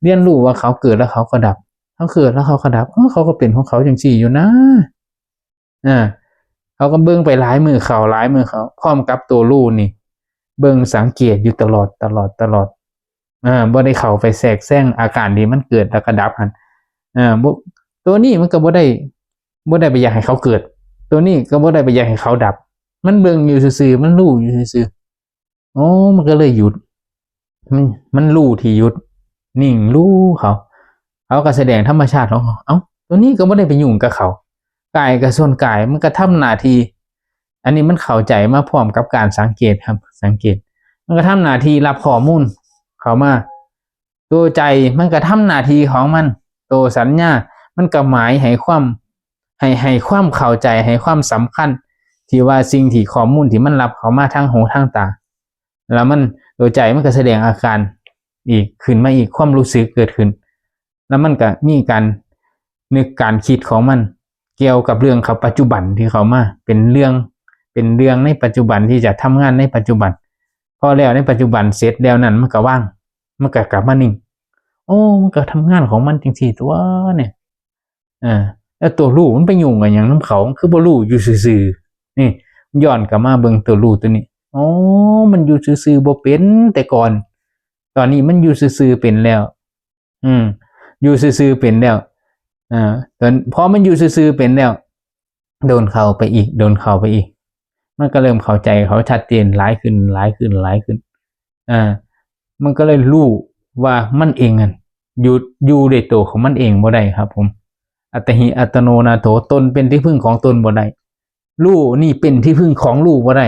ຮຽນຮູ້ວ່າເຂົາເກີດແລ້ວເຂົາກໍດັບ ເຂົາເກີດແລ້ວເຂົາກໍດັບ ເອີ ເຂົາກໍເປັນຂອງເຂົາຈັ່ງຊີ້ຢູ່ນາ. ອ່າ ເຂົາກໍເບິ່ງໄປຫຼາຍມື້ເຂົ້າ ຫຼາຍມື້ເຂົ້າ ພ້ອມກັບໂຕຮູ້ນີ້ ເບິ່ງສັງເກດຢູ່ຕະຫຼອດ ຕະຫຼອດ ຕະຫຼອດ ອ່າ ບໍ່ໄດ້ເຂົ້າໄປແຊກແຊງອາການທີ່ມັນເກີດແລ້ວກໍດັບຫັ້ນ. ອ່າ ບໍ່ ໂຕນີ້ມັນກໍບໍ່ໄດ້ ບໍ່ໄດ້ໄປຢາກໃຫ້ເຂົາເກີດ ໂຕນີ້ກໍບໍ່ໄດ້ໄປຢາກໃຫ້ເຂົາດັບ ມັນເບິ່ງຢູ່ຊື່ໆ ມັນຮູ້ຢູ່ຊື່ໆ. ໂອ້ ມັນກໍເລີຍຢຸດ ມັນ ມັນຮູ້ທີ່ຢຸດ ນິ່ງຮູ້ເຂົາ ເຂົາກໍສະແດງທຳມະຊາດຂອງເຂົາ. ເອົ້າ ໂຕນີ້ກໍບໍ່ໄດ້ໄປຫຍຸ້ງກັບເຂົາ ກາຍກໍສ່ວນກາຍ ມັນກໍທຳໜ້າທີ່ ອັນນີ້ມັນເຂົ້າໃຈມາພ້ອມກັບການສັງເກດຄັບ ສັງເກດ ມັນກໍທຳໜ້າທີ່ຮັບຂໍ້ມູນເຂົ້າມາ. ໂຕໃຈມັນກໍທຳໜ້າທີ່ຂອງມັນ ໂຕສັນຍາມັນກໍໝາຍໃຫ້ຄວາມ ໃຫ້ ໃຫ້ຄວາມເຂົ້າໃຈ ໃຫ້ຄວາມສຳຄັນ ທີ່ວ່າສິ່ງທີ່ ຂໍ້ມູນທີ່ມັນຮັບເຂົ້າມາທາງຫູທາງຕາ ແລ້ວມັນ ໂຕໃຈມັນກໍສະແດງອາການອີກ ຂຶ້ນມາອີກ ຄວາມຮູ້ສຶກເກີດຂຶ້ນ ແລ້ວມັນກໍມີການນຶກການຄິດຂອງມັນ ກ່ຽວກັບເລື່ອງເຂົ້າປັດຈຸບັນທີ່ເຂົ້າມາ ເປັນເລື່ອງ ເປັນເລື່ອງໃນປັດຈຸບັນ ທີ່ຈະທຳງານໃນປັດຈຸບັນ. ພໍແລ້ວໃນປັດຈຸບັນເສັດແລ້ວນັ້ນ ມັນກໍວາງ ມັນກໍກັບມານິ່ງ ໂອ້ ມັນກໍທຳງານຂອງມັນຈັ່ງຊີ້ຕົວະນີ້. ເອີ ແລ້ວໂຕຮູ້ມັນໄປຫຍຸ້ງກັນຫຍັງນຳເຂົາ ມັນຄືບໍ່ຮູ້ຢູ່ຊື່ໆ ນີ້ ຍ້ອນກັບມາເບິ່ງໂຕຮູ້ໂຕນີ້ ໂອ້ ມັນຢູ່ຊື່ໆບໍ່ເປັນ ແຕ່ກ່ອນ ຕອນນີ້ມັນຢູ່ຊື່ໆເປັນແລ້ວ. ອືມ ຢູ່ຊື່ໆເປັນແລ້ວ ເອີ ຕອນ ພໍມັນຢູ່ຊື່ໆເປັນແລ້ວ ດົນເຂົ້າໄປອີກ ດົນເຂົ້າໄປອີກ ມັນກໍເລີ່ມເຂົ້າໃຈເຂົາຊັດເຈນຫຼາຍຂຶ້ນ ຫຼາຍຂຶ້ນ ຫຼາຍຂຶ້ນ. ເອີ ມັນກໍເລີຍຮູ້ວ່າມັນເອງນັ້ນ ຢູ່ ຢູ່ດ້ວຍໂຕຂອງມັນເອງບໍ່ໄດ້ຄັບຜົມ. ອັດຕະຫິອັດຕະໂນນາໂຖ ຕົນເປັນທີ່ເພິ່ງຂອງຕົນບໍ່ໄດ້ ຮູ້ນີ້ເປັນທີ່ເພິ່ງຂອງຮູ້ບໍ່ໄດ້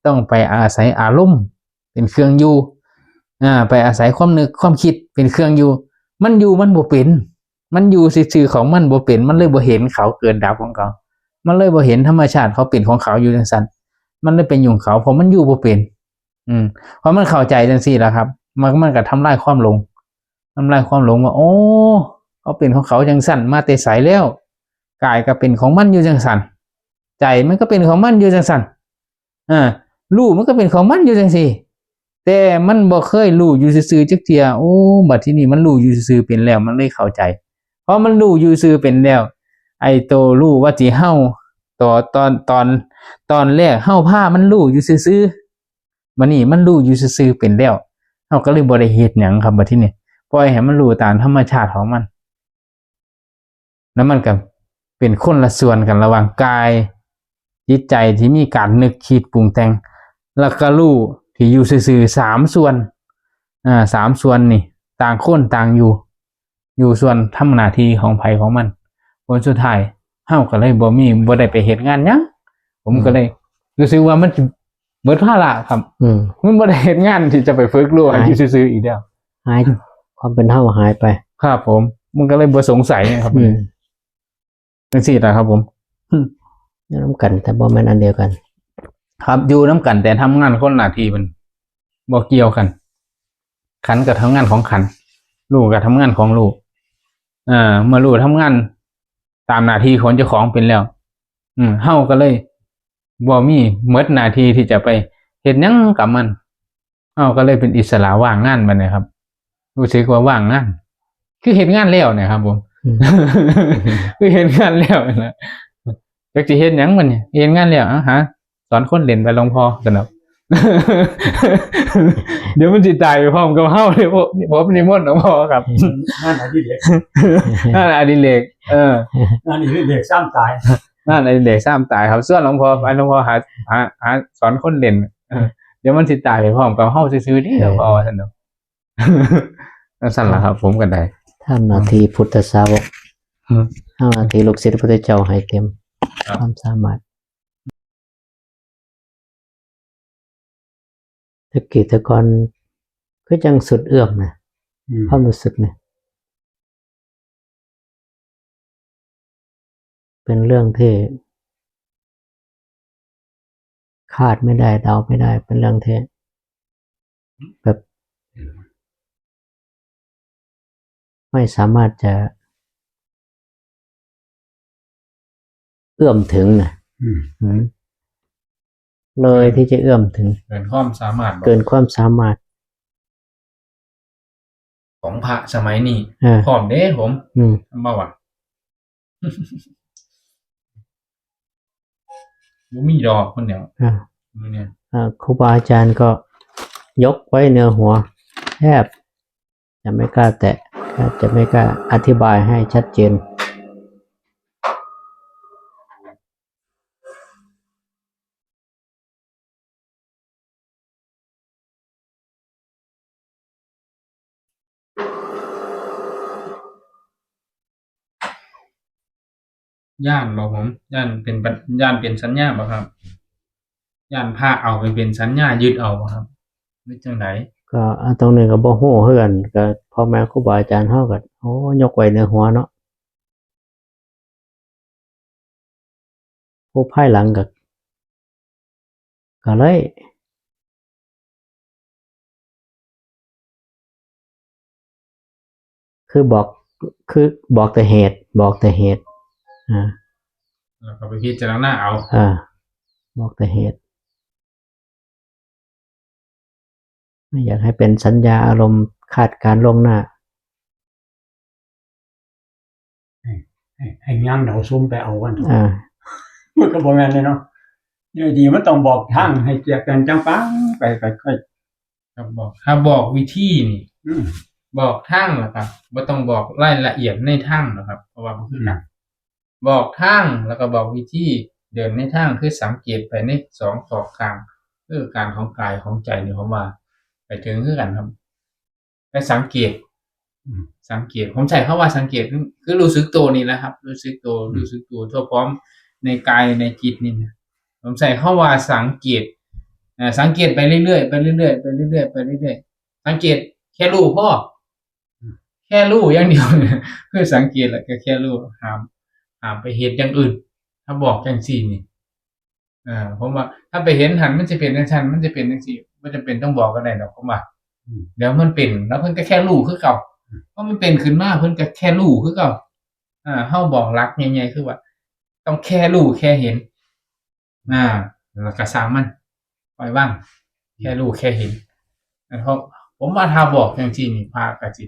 ຕ້ອງໄປອາໄສອາລົມເປັນເຄື່ອງຢູ່ ອ່າ ໄປອາໄສຄວາມນຶກຄວາມຄິດເປັນເຄື່ອງຢູ່ ມັນຢູ່ມັນບໍ່ເປັນ ມັນຢູ່ຊື່ໆຂອງມັນບໍ່ເປັນ ມັນເລີຍບໍ່ເຫັນເຂົາເກີດດັບຂອງເຂົາ ມັນເລີຍບໍ່ເຫັນທຳມະຊາດເຂົາເປັນຂອງເຂົາຢູ່ຈັ່ງຊັ້ນ ມັນເລີຍໄປຫຍຸ້ງເຂົາ ເພາະມັນຢູ່ບໍ່ເປັນ. ອືມ ເພາະມັນເຂົ້າໃຈຈັ່ງຊີ້ລະຄັບ ມັນ ມັນກໍທຳລາຍຄວາມຫຼົງ ທຳລາຍຄວາມຫຼົງວ່າ ໂອ້ ເຂົາເປັນຂອງເຂົາຈັ່ງຊັ້ນມາແຕ່ໃສແລ້ວ ກາຍກໍເປັນຂອງມັນຢູ່ຈັ່ງຊັ້ນ ໃຈມັນກໍເປັນຂອງມັນຢູ່ຈັ່ງຊັ້ນ ອາ ຮູ້ມັນກໍເປັນຂອງມັນຢູ່ຈັ່ງຊີ້ ແຕ່ມັນບໍ່ເຄີຍຮູ້ຢູ່ຊື່ໆຈັກເທື່ອ. ໂອ້ ບັດທີນີ້ມັນຮູ້ຢູ່ຊື່ໆເປັນແລ້ວ ມັນເລີຍເຂົ້າໃຈ. ພໍມັນຮູ້ຢູ່ຊື່ເປັນແລ້ວ ໄອ້ໂຕຮູ້ວ່າທີ່ເຮົາ ຕອນ ຕອນ ຕອນ ຕອນແລກເຮົາພາມັນຮູ້ຢູ່ຊື່ໆ ບັດນີ້ມັນຮູ້ຢູ່ຊື່ໆເປັນແລ້ວ ເຮົາກໍເລີຍບໍ່ໄດ້ເຮັດຫຍັງຄັບ ບັດທີນີ້ ປ່ອຍໃຫ້ມັນຮູ້ຕາມທຳມະຊາດຂອງມັນ. ແລ້ວມັນກໍເປັນຄົນລະສ່ວນກັນລະຫວ່າງກາຍ ຈິດໃຈທີ່ມີການນຶກຄິດປຸງແຕ່ງ ແລ້ວກໍຮູ້ທີ່ຢູ່ຊື່ໆ ສາມສ່ວນ ອາ ສາມສ່ວນນີ້ ຕ່າງຄົນຕ່າງຢູ່ ຢູ່ສ່ວນທຳໜ້າທີ່ຂອງໃຜຂອງມັນ. ຜົນສຸດທ້າຍເຮົາກໍເລີຍບໍ່ມີ ບໍ່ໄດ້ໄປເຮັດງານຫຍັງ ຜົມກໍເລີຍ ອືມ ຮູ້ສຶກວ່າມັນຊິເບິດພາລະຄັບ ອືມ ມັນບໍ່ໄດ້ເຮັດງານທີ່ຈະໄປຝຶກຮູ້ໃຫ້ຢູ່ຊື່ໆອີກແລ້ວ ຫາຍ ຄວາມເປັນເຮົາຫາຍໄປ ຄັບຜົມ ມັນກໍເລີຍບໍ່ສົງໄສໄງຄັບ ອືມ ຈັ່ງຊີ້ລະຄັບຜົມ ອືມ ຢູ່ນຳກັນແຕ່ບໍ່ແມ່ນອັນດຽວກັນ ຄັບ ຢູ່ນຳກັນແຕ່ທຳງານຄົນລະໜ້າທີ່ ມັນບໍ່ກ່ຽວກັນ ຂັນກໍທຳງານຂອງຂັນ ຮູ້ກໍທຳງານຂອງຮູ້ ເອີ ເມື່ອຮູ້ທຳງານຕາມໜ້າທີ່ຂອງເຈົ້າຂອງເປັນແລ້ວ ອືມ ເຮົາກໍເລີຍບໍ່ມີໝົດໜ້າທີ່ທີ່ຈະໄປເຮັດຫຍັງກັບມັນ ເຮົາກໍເລີຍເປັນອິດສະຫຼະ ວ່າງງານບັດນີ້ຄັບ ຮູ້ສຶກວ່າວ່າງງານ ຄືເຮັດງານແລ້ວນີ້ຄັບຜົມ ອືມ ຄືເຮັດງານແລ້ວນະ ຈັກຊິເຮັດຫຍັງບັດນີ້ ເຮັດງານແລ້ວ ເອົາ ຫາສອນຄົນຫຼິ້ນໄປ ຫຼວງພໍ່ ຊັ້ນດອກ ດຽວມັນຊິຕາຍໄປພ້ອມກັບເຮົາເດ້ ຜົມນິມົນຫຼວງພໍ່ຄັບ ງານອະດິເລກ ງານອະດິເລກ ເອີ ງານອະດິເລກຊ້ຳຕາຍ ງານອະດິເລກຊ້ຳຕາຍຄັບ ຊວນຫຼວງພໍ່ໄປ ຫຼວງພໍ່ຫາ ຫາ ຫາສອນຄົນຫຼິ້ນ ເອີ ດຽວມັນຊິຕາຍໄປພ້ອມກັບເຮົາຊື່ໆເດ້ ເອີ ຫຼວງພໍ່ ວ່າຊັ້ນດອກ ຈັ່ງຊັ້ນລະຄັບ ຜົມກໍໄດ້ ທຳໜ້າທີ່ ອືມ ພຸດທະສາວົກ ອືມ ທຳໜ້າທີ່ລູກສິດພະພຸດທະເຈົ້າໃຫ້ເຕັມ ຄັບ ຄວາມສາມາດ. ແຕ່ກີ້ແຕ່ກ່ອນຄືຈັ່ງສຸດເອື້ອມນະ ອືມ ຄວາມຮູ້ສຶກນີ້ ເປັນເລື່ອງທີ່ຄາດໄມ່ໄດ້ ເດົາໄມ່ໄດ້ ເປັນເລື່ອງທີ່ແບບ ໄມ່ສາມາດຈະເອື້ອມເຖິງນະ ອືມ ອືມ ເລີຍທີ່ຈະເອື້ອມເຖິງ ເກີນຄວາມສາມາດ ເກີນຄວາມສາມາດ ຂອງພະສະໄໝນີ້ ເອີ ພ້ອມເດ້ຜົມ ອືມ ເວົ້າວ່າ ບໍ່ມີດອກຄົນດຽວ ເອີ ມື້ນີ້ ເອີ ຄູບາອາຈານກໍຍົກໄວ້ເໜືອຫົວ ແທບຈະໄມ່ກ້າແຕະ ແທບຈະໄມ່ກ້າອະທິບາຍໃຫ້ຊັດເຈນ. ຢ້ານບໍ່ຜົມ? ຢ້ານເປັນ ຢ້ານເປັນສັນຍາບໍ່ຄັບ? ຢ້ານພະເອົາໄປເປັນສັນຍາຍຶດເອົາບໍ່ຄັບ ຫຼືຈັ່ງໃດ? ກໍ ອາ ຕົງນີ້ກໍບໍ່ຮູ້ຄືກັນ ກໍພໍ່ແມ່ຄູບາອາຈານເຮົາກໍ ໂອ້ ຍົກໄວ້ເໜືອຫົວເນາະ. ຜູ້ພາຍຫຼັງກໍ ກໍເລີຍ ຄືບອກ ຄືບອກແຕ່ເຫດ ບອກແຕ່ເຫດ ອາ ແລ້ວກໍໄປພິຈາລະນາເອົາ ເອີ ບອກແຕ່ເຫດ. ຢາກໃຫ້ເປັນສັນຍາອາລົມຄາດການລ່ວງໜ້າ ໃຫ້ ໃຫ້ ໃຫ້ຍາມເຮົາຊຸມໄປເອົາກັນ ເອີ ມັນກໍບໍ່ແມ່ນເດ້ເນາະ ຢູ່ດີມັນຕ້ອງບອກທາງໃຫ້ກຽກກັນ ຈັ່ງໄປ ໄປ ໄປ ຄ່ອຍ ຄັບ ບອກ ຖ້າບອກວິທີນີ້ ອືມ ບອກທາງແລ້ວກໍບໍ່ຕ້ອງບອກລາຍລະອຽດໃນທາງດອກຄັບ ເພາະວ່າບໍ່ຄືກັນ. ບອກທາງ ແລ້ວກໍບອກວິທີເດີນໃນທາງ ຄືສັງເກດໄປໃນສອງສອກຂ້າງ ຄືການຂອງກາຍຂອງໃຈນີ້ ຜົມວ່າໄປເຖິງຄືກັນຄັບ ໄປສັງເກດ ອືມ ສັງເກດ ຜົມໃຊ້ຄຳວ່າສັງເກດ ຄື ຄືຮູ້ສຶກໂຕນີ້ແຫຼະຄັບ ຮູ້ສຶກໂຕ ອືມ ຮູ້ສຶກໂຕທົ່ວພ້ອມໃນກາຍໃນຈິດນີ້ນະ ຜົມໃຊ້ຄຳວ່າສັງເກດ ເອີ ສັງເກດໄປເລື້ອຍໆ ໄປເລື້ອຍໆ ໄປເລື້ອຍໆ ໄປເລື້ອຍໆ ສັງເກດແຄ່ຮູ້ພໍ ແຄ່ຮູ້ຢ່າງດຽວ ຄືສັງເກດແລ້ວກໍແຄ່ຮູ້ ຫ້າມ ຫ້າມໄປເຮັດຢ່າງອື່ນ ຖ້າບອກຈັ່ງຊີ້ນີ້ ເອີ ຜົມວ່າຖ້າໄປເຫັນຫັ້ນມັນຊິເປັນຈັ່ງຊັ້ນ ມັນຊິເປັນຈັ່ງຊີ້ ບໍ່ຈຳເປັນຕ້ອງບອກກໍໄດ້ດອກ ຜົມວ່າ ອືມ ດຽວມັນເປັນ ແລ້ວເພິ່ນກໍແຄ່ຮູ້ຄືເກົ່າ ອືມ ເພາະມັນເປັນຂຶ້ນມາ ເພິ່ນກໍແຄ່ຮູ້ຄືເກົ່າ ເອີ ເຮົາບອກຫຼັກໃຫຍ່ໆ ຄືວ່າຕ້ອງແຄ່ຮູ້ແຄ່ເຫັນ ອາ ແລ້ວກໍຊ່າງມັນ ປ່ອຍວາງ ແຄ່ຮູ້ແຄ່ເຫັນ ເພາະ ຜົມວ່າຖ້າບອກຈັ່ງຊີ້ນີ້ ພະກໍຊິ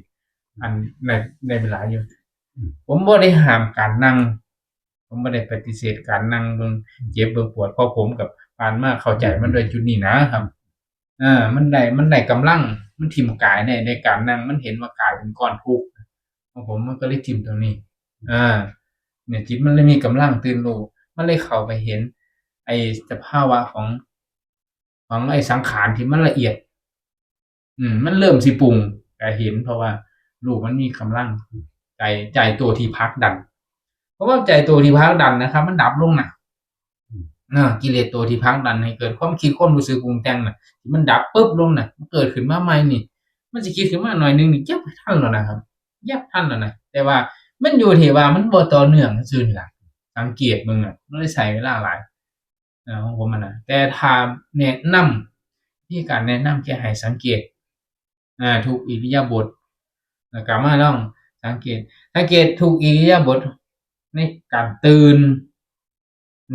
ອັນ ໄດ້ ໄດ້ເວລາຢູ່ ອືມ ຜົມບໍ່ໄດ້ຫ້າມການນັ່ງ ຜົມບໍ່ໄດ້ປະຕິເສດການນັ່ງເບິ່ງເຈັບເບິ່ງປວດ ເພາະຜົມກໍຜ່ານມາເຂົ້າໃຈມັນດ້ວຍຈຸດນີ້ນະຄັບ ເອີ ມັນໄດ້ ມັນໄດ້ກຳລັງ ມັນຖິ້ມກາຍໄດ້ ໃນການນັ່ງ ມັນເຫັນວ່າກາຍເປັນກ້ອນທຸກ ຂອງຜົມມັນກໍເລີຍຖິ້ມຕົງນີ້ ເອີ ເນຍ ຈິດມັນເລີຍມີກຳລັງຕື່ນຮູ້ ມັນເລີຍເຂົ້າໄປເຫັນໄອ້ສະພາວະຂອງ ຂອງໄອ້ສັງຂານທີ່ມັນລະອຽດ ອືມ ມັນເລີ່ມຊິປຸງ ກໍເຫັນ ເພາະວ່າຮູ້ມັນມີກຳລັງ ໃຈ ໃຈໂຕທີ່ຜັກດັນ ເພາະວ່າໃຈໂຕທີ່ຜັກດັນນະຄັບ ມັນດັບລົງນະ ອືມ ເນາະ ກິເລດໂຕທີ່ຜັກດັນໃຫ້ເກີດຄວາມຄິດຄວາມຮູ້ສຶກປຸງແຕ່ງນະ ທີ່ມັນດັບປຶບລົງນະ ມັນເກີດຂຶ້ນມາໃໝ່ນີ້ ມັນຊິຄິດຂຶ້ນມາໜ້ອຍໜຶ່ງນີ້ ຢຽບທັນແລ້ວນະຄັບ ຢຽບທັນແລ້ວນະ ແຕ່ວ່າມັນຢູ່ທີ່ວ່າມັນບໍ່ຕໍ່ເນື່ອງຊື່ໆນີ້ລະ ສັງເກດເບິ່ງນະ ມັນເລີຍໃຊ້ເວລາຫຼາຍ ເອີ ຂອງຜົມຫັ້ນນະ ແຕ່ຖ້າແນະນຳ ວິທີການແນະນຳແຄ່ໃຫ້ສັງເກດ ເອີ ທຸກອິລິຍາບົດ ແລ້ວກໍມາລອງສັງເກດ ສັງເກດທຸກອິລິຍາບົດໃນການຕື່ນ